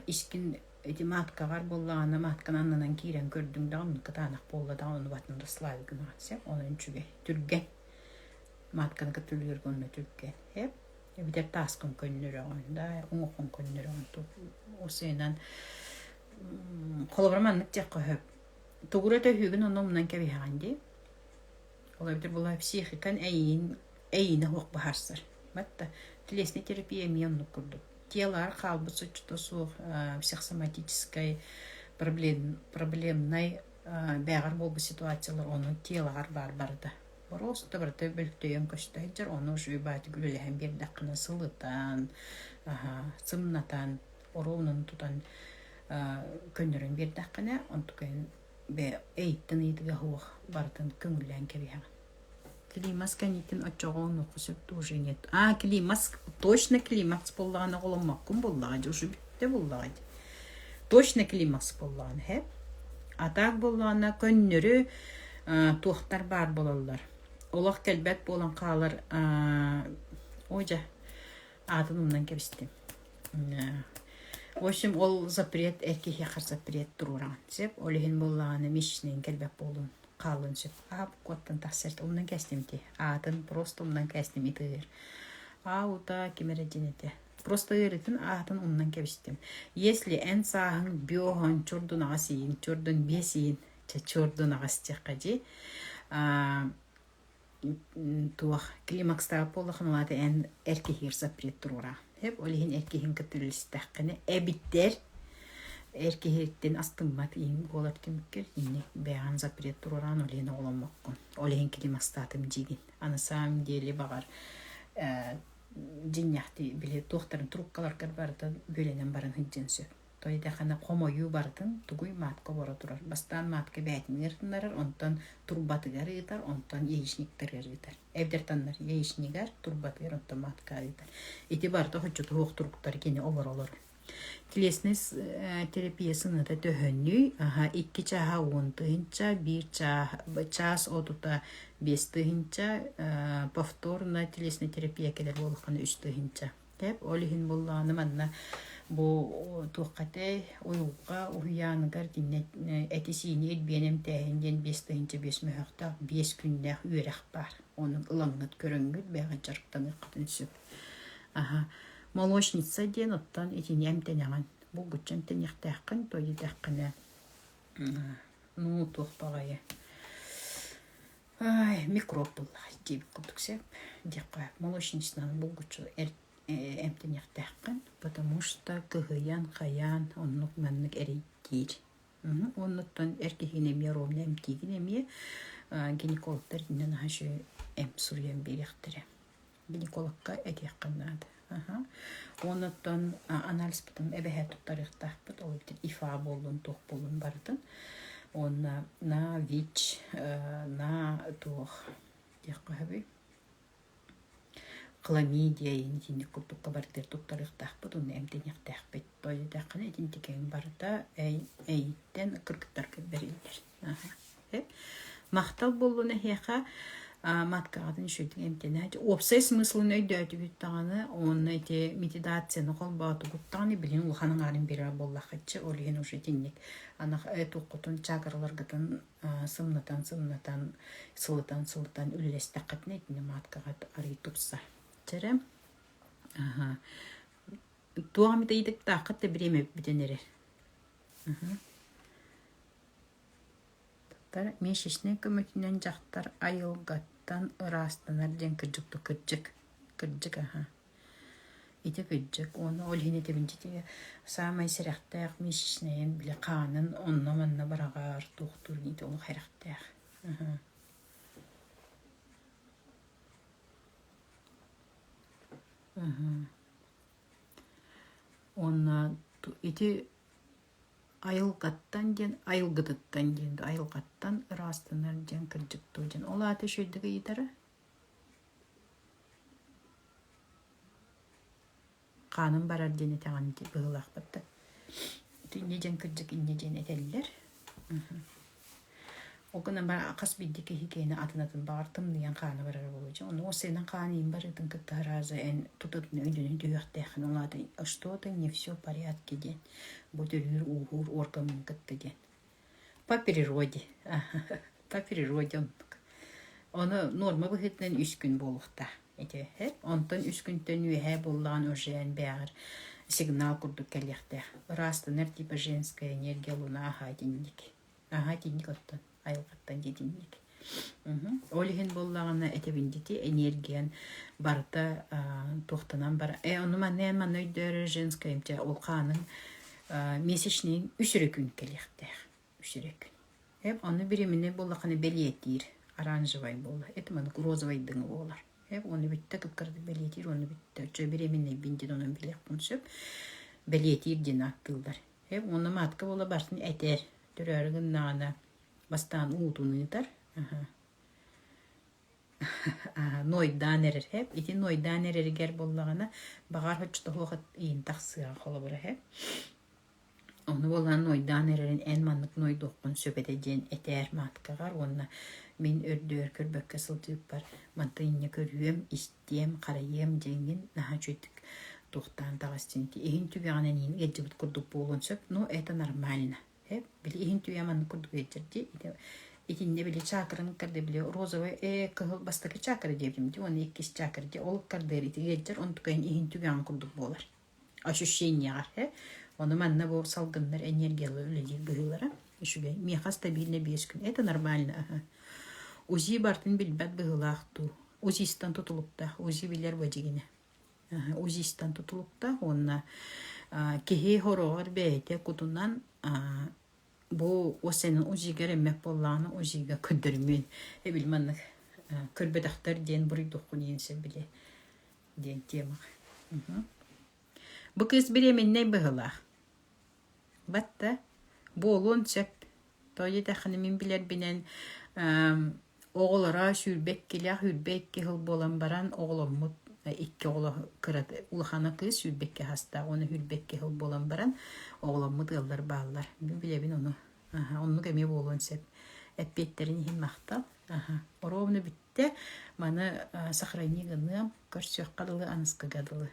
S1: искин ити маткаҕар буоллаҕына матканы аннынан киирэн көрдүҥ даҕаны кытаанах буолла даҕаны ону батын расслаби гынаҕын сөп онон үчүгэй түргэн матканы кытта үлүгэргэ онно түргэн сөп эбэтэр тааскын көннөрөҕүн да уҥуоххун көннөрөҕүн осыйынан холобура маннык диэххэ сөп Тугура төһүүгүн онно умнан кэбиһэҕин дии. Ол эбэтэр була психикан эйиин эйиинэ суох быһаарсар. Батта телесная терапия эмиэ оннук курдук. Телаар хаалбыт соччото суох психосоматическай проблем, проблемнай бээҕэр буолбут ситуациялар ону телаҕар баар барыта. Просто барыта бөлтөйөн көстө сылдьар, ону уже баатык үлэлэһэн биэрдэххинэ сылытан, сымнатан, оруолунан тутан көннөрөн биэрдэххинэ, онтукайын эйиттэн ыйытыга суох барытын көҥүллээн кэбиһэҕин. Климас кэнниттэн оччоҕо онуоха сөп уже нет. А, климас, точно климакс буоллаҕына оҕоломмоккун буоллаҕа дии, уже бүттэ буоллаҕа дии. Точно климакс буоллаҕына, һэ? А так буоллаҕына көннөрү туохтар баар буолаллар. Олох кэлбэт буолан хаалар, ой дьэ, аатын умнан кэбистим. В общем, ол запрет эр киһиэхэ запрет туруораҕын сөп. Ол иһин буоллаҕына месячныйын кэлбэт буолуон хаалыан сөп. Аа букваттан тахсар умнан кээстим ити. Аатын просто умнан кээстим итыыр. Аа ута ким эрэ диэн этэ. Просто ыарытын аатын умнан кэбистим. Если эн сааһыҥ биоһон чордун аҕас иин, чордун биэс иин, чэ чордун аҕас диэххэ дии. Туох климакстаабыт буоллаххына ол аата эн эр киһигэр запрет туруораҕын. Сөп ол иһин эр киһин кытта үлэлэстэххинэ эбитэр эр киһиттэн астыммат иһин буолар түмүккэр итинник бэйэҕин запрет туруораҕын ол иһин оҕоломмоккун. Ол иһин климакстаатым диигин. А на самом деле баҕар дьиҥнээхтии били туохтарын трубкаларгар барыта бүөлэнэн баран сылдьыан сөп. Тойдахына хомойуу барытын тугуй маатка оборо турар. Бастаан маатка бээтинигэр тыннарар, онтон турбатыгар ыытар, онтон яичниктарыгар ыытар. Эбэтэр таннар яичнигар, турбатыгар, онтон маатка ыытар. Ити барыта хоччотуһуох туруктар кини олоролор. Телесный терапия сыныта төһөнүй? Аха, икки чааһа 10 тыһыынча, биир чаас отута 5 тыһыынча, повторно телесная терапия кэлэр буоллаххына 3 тыһыынча. Тэп, ол иһин буоллаҕына манна бу туохха этэй уйулҕа уһуйааныгар итиннэ эти-сиини илбиэн эмтээһин диэн 5005 мөһөөхтөөх 5 күннээх үөрэх баар. Ону ылаҥҥыт көрөҥҥүт бэйэҕит дьарыктаныаххытын сөп. Аһа, молочница диэн оттон итини эмтэнэҕин. Булгуччу эмтэниэхтээххин, то диэтэххинэ ну туох баҕайы Ай, микроб буллаҕа диэбит курдук сөп диэххэ молочницанан булгуччу эмтэниэхтээххин, потому что кыһыйан, хайаан оннук-маннык эрэйдиир. Оннуттан эр киһини эмиэ ровно эмтиигин эмиэ гинекологтар итиннэ наһаа үчүгэй эмп суруйан биэриэхтэрэ. Гинекологка этиэххин наада. Аха. Оннуттан анализпытын эбэһээт туттарыахтаахпыт. Ол эбэтэр ИФА буоллун, туох буоллун барытын. Уонна на ВИЧ, на туох. диэххэ сөбүй? Хламидия итинник курдукка барытыгар туттарыахтаахпыт уонна эмтэниэхтээхпит. Тоҕо диэтэххинэ итинтикэҥ барыта эйиттэн кыргыттарга бэриллэр. Махтал буоллун эһиэхэ маткаҕытын үчүгэйдик эмтэнээт. Уопсай смыслын өйдөөтүгүт даҕаны уонна ити медитацияны холбоотугут даҕаны билигин улахан аҥаарын биэрэр буоллаххытчы ол иһин уже итинник анах туоххутун чакраларгытын сымнатан-сымнатан сылытан-сылытан үлэлэстэххитинэ итини маткаҕыт арый тупсар. Чэрэ аха туох эмит ыйытыктааххыт да бириэмэ бүтэн эрэр. Месячнай көмөтүнэн дьахтар айылгаттан ыраастанар диэн кырдьык да кырдьык, кырдьык аһа. Ити кырдьык уонна ол иһин этэбин дьиэтигэр саамай сэрэхтээх месячнайын били хаанын онно-манна быраҕар туохтуур ити олох сэрэхтээх. Уонна ити Айылҕаттан диэн айылгытыттан диэн дуо, айылҕаттан ыраастанар диэн кырдьык дуо диэн. Ол аата үчүгэйдик ыйытара? Хааным барар диэн этэҕин быһыылаахпыт да. Инньэ диэн кырдьык инньэ диэн этэллэр. Ол гынан баран хас биирдии киһи киэнэ атын-атын баҕар тымныйан хаана барара буолуо дьэ. Ону уопсайынан хаан иин барыытын кытта сразу эн тутатына өйдөнөн түһүөхтээххин. Ол аата что-то не все в порядке диэн. Бу төрүүр-ууһуур органын кытта диэн. По природе. По природе оннук. Ону нуорма быһыытынан үс күн буолуохтаах. Ити Онтон үс күнтэн үөһээ буоллаҕына уже эн бэйэҕэр сигнал курдук кэлиэхтээх. Ыраастанар типа женская энергия луна аһаа итинник. Аһаа итинник оттон айылҕаттан дьитинник. Ол иһин буоллаҕына этэбин дити энергиян барыта туохтанан бар. Э ону манна эн манна өйдөөрөр женская эмчэ ол хааныҥ месячный үс эрэ күн кэлиэхтээх. Үс эрэ күн. Эп ону беременный буоллаххына бэлиэтиир оранжевай буолар. Это маннык розовайдыҥы буолар. Эп ону бүттэ кыпкырдык бэлиэтиир, ону бүттэ. Оччо беременныйбын диэн онон билиэхпин сөп. Бэлиэтиир диэн ааттыыллар. Эп уонна матка буола барытын этэр. Төрөөрү гыннаҕына бастаан уутун ыытар. Нойдаан эрэр эп. Ити нойдаан эрэригэр буоллаҕына баҕар оччотоһуох иин тахсыаҕа холобура эп. Ону буолан нуойдаан эрэрин эн маннык нуойдуоххун сөп этэ диэн этээр мааткаҕар уонна мин үрдүгэр көрбөккө сылдьыыппар мантан инньэ көрүөм, истиэм, харайыам диэҥҥин наһаа үчүгэйдик туохтаан таҕыс диэн иһин түгэҕинэн иһин ыалдьыбыт курдук буолуон сөп, но это нормально. Били иһин түгэҕэ маннык курдук ыалдьар дии. Итиннэ били чакраны кытта били розовый ээ кыһыл бастакы чакра диэбитим дии уонна иккис чакра дии ол кардыар ити ыалдьар онтукайын иһин түгэҕин курдук буолар. ощущениеҕар э ону манна бу салгыннар энергиялар үлэлиир быһыылара үчүгэй миэхэ стабильно биэс күн это нормально аха УЗИ бартын билбэт быһыылаах дуу УЗИстан тутулуктаах УЗИ билэр бадьигинэ УЗИстан тутулуктаах уонна киһи хороҕор бэйэтэ кутунан бу осенин УЗИга эрэммэт буоллаҕына УЗИга көрдөрүмүөн эбил маннык көрбөтөхтөр диэн буруйдуоххун диэн сөп билэ диэн темаҕа. Бу кыыс беременнэй быһыылаах. Батта буолуон сөп. Тоҕо диэтэххинэ мин билэрбинэн оҕолоро 22-лээх 22 сыл буолан баран оҕоломмут икки оҕоло кырата улахана кыыс 22 саастаах уонна 22 сыл буолан баран оҕоломмут ыаллар бааллар. Мин билэбин ону. Оннук эмиэ буолуон сөп. Эппиэттэрин иһин махтал. Оруобуна бүттэ. Маны сохрани гыныам. Көрсүөххэ дылы, аныскыга дылы.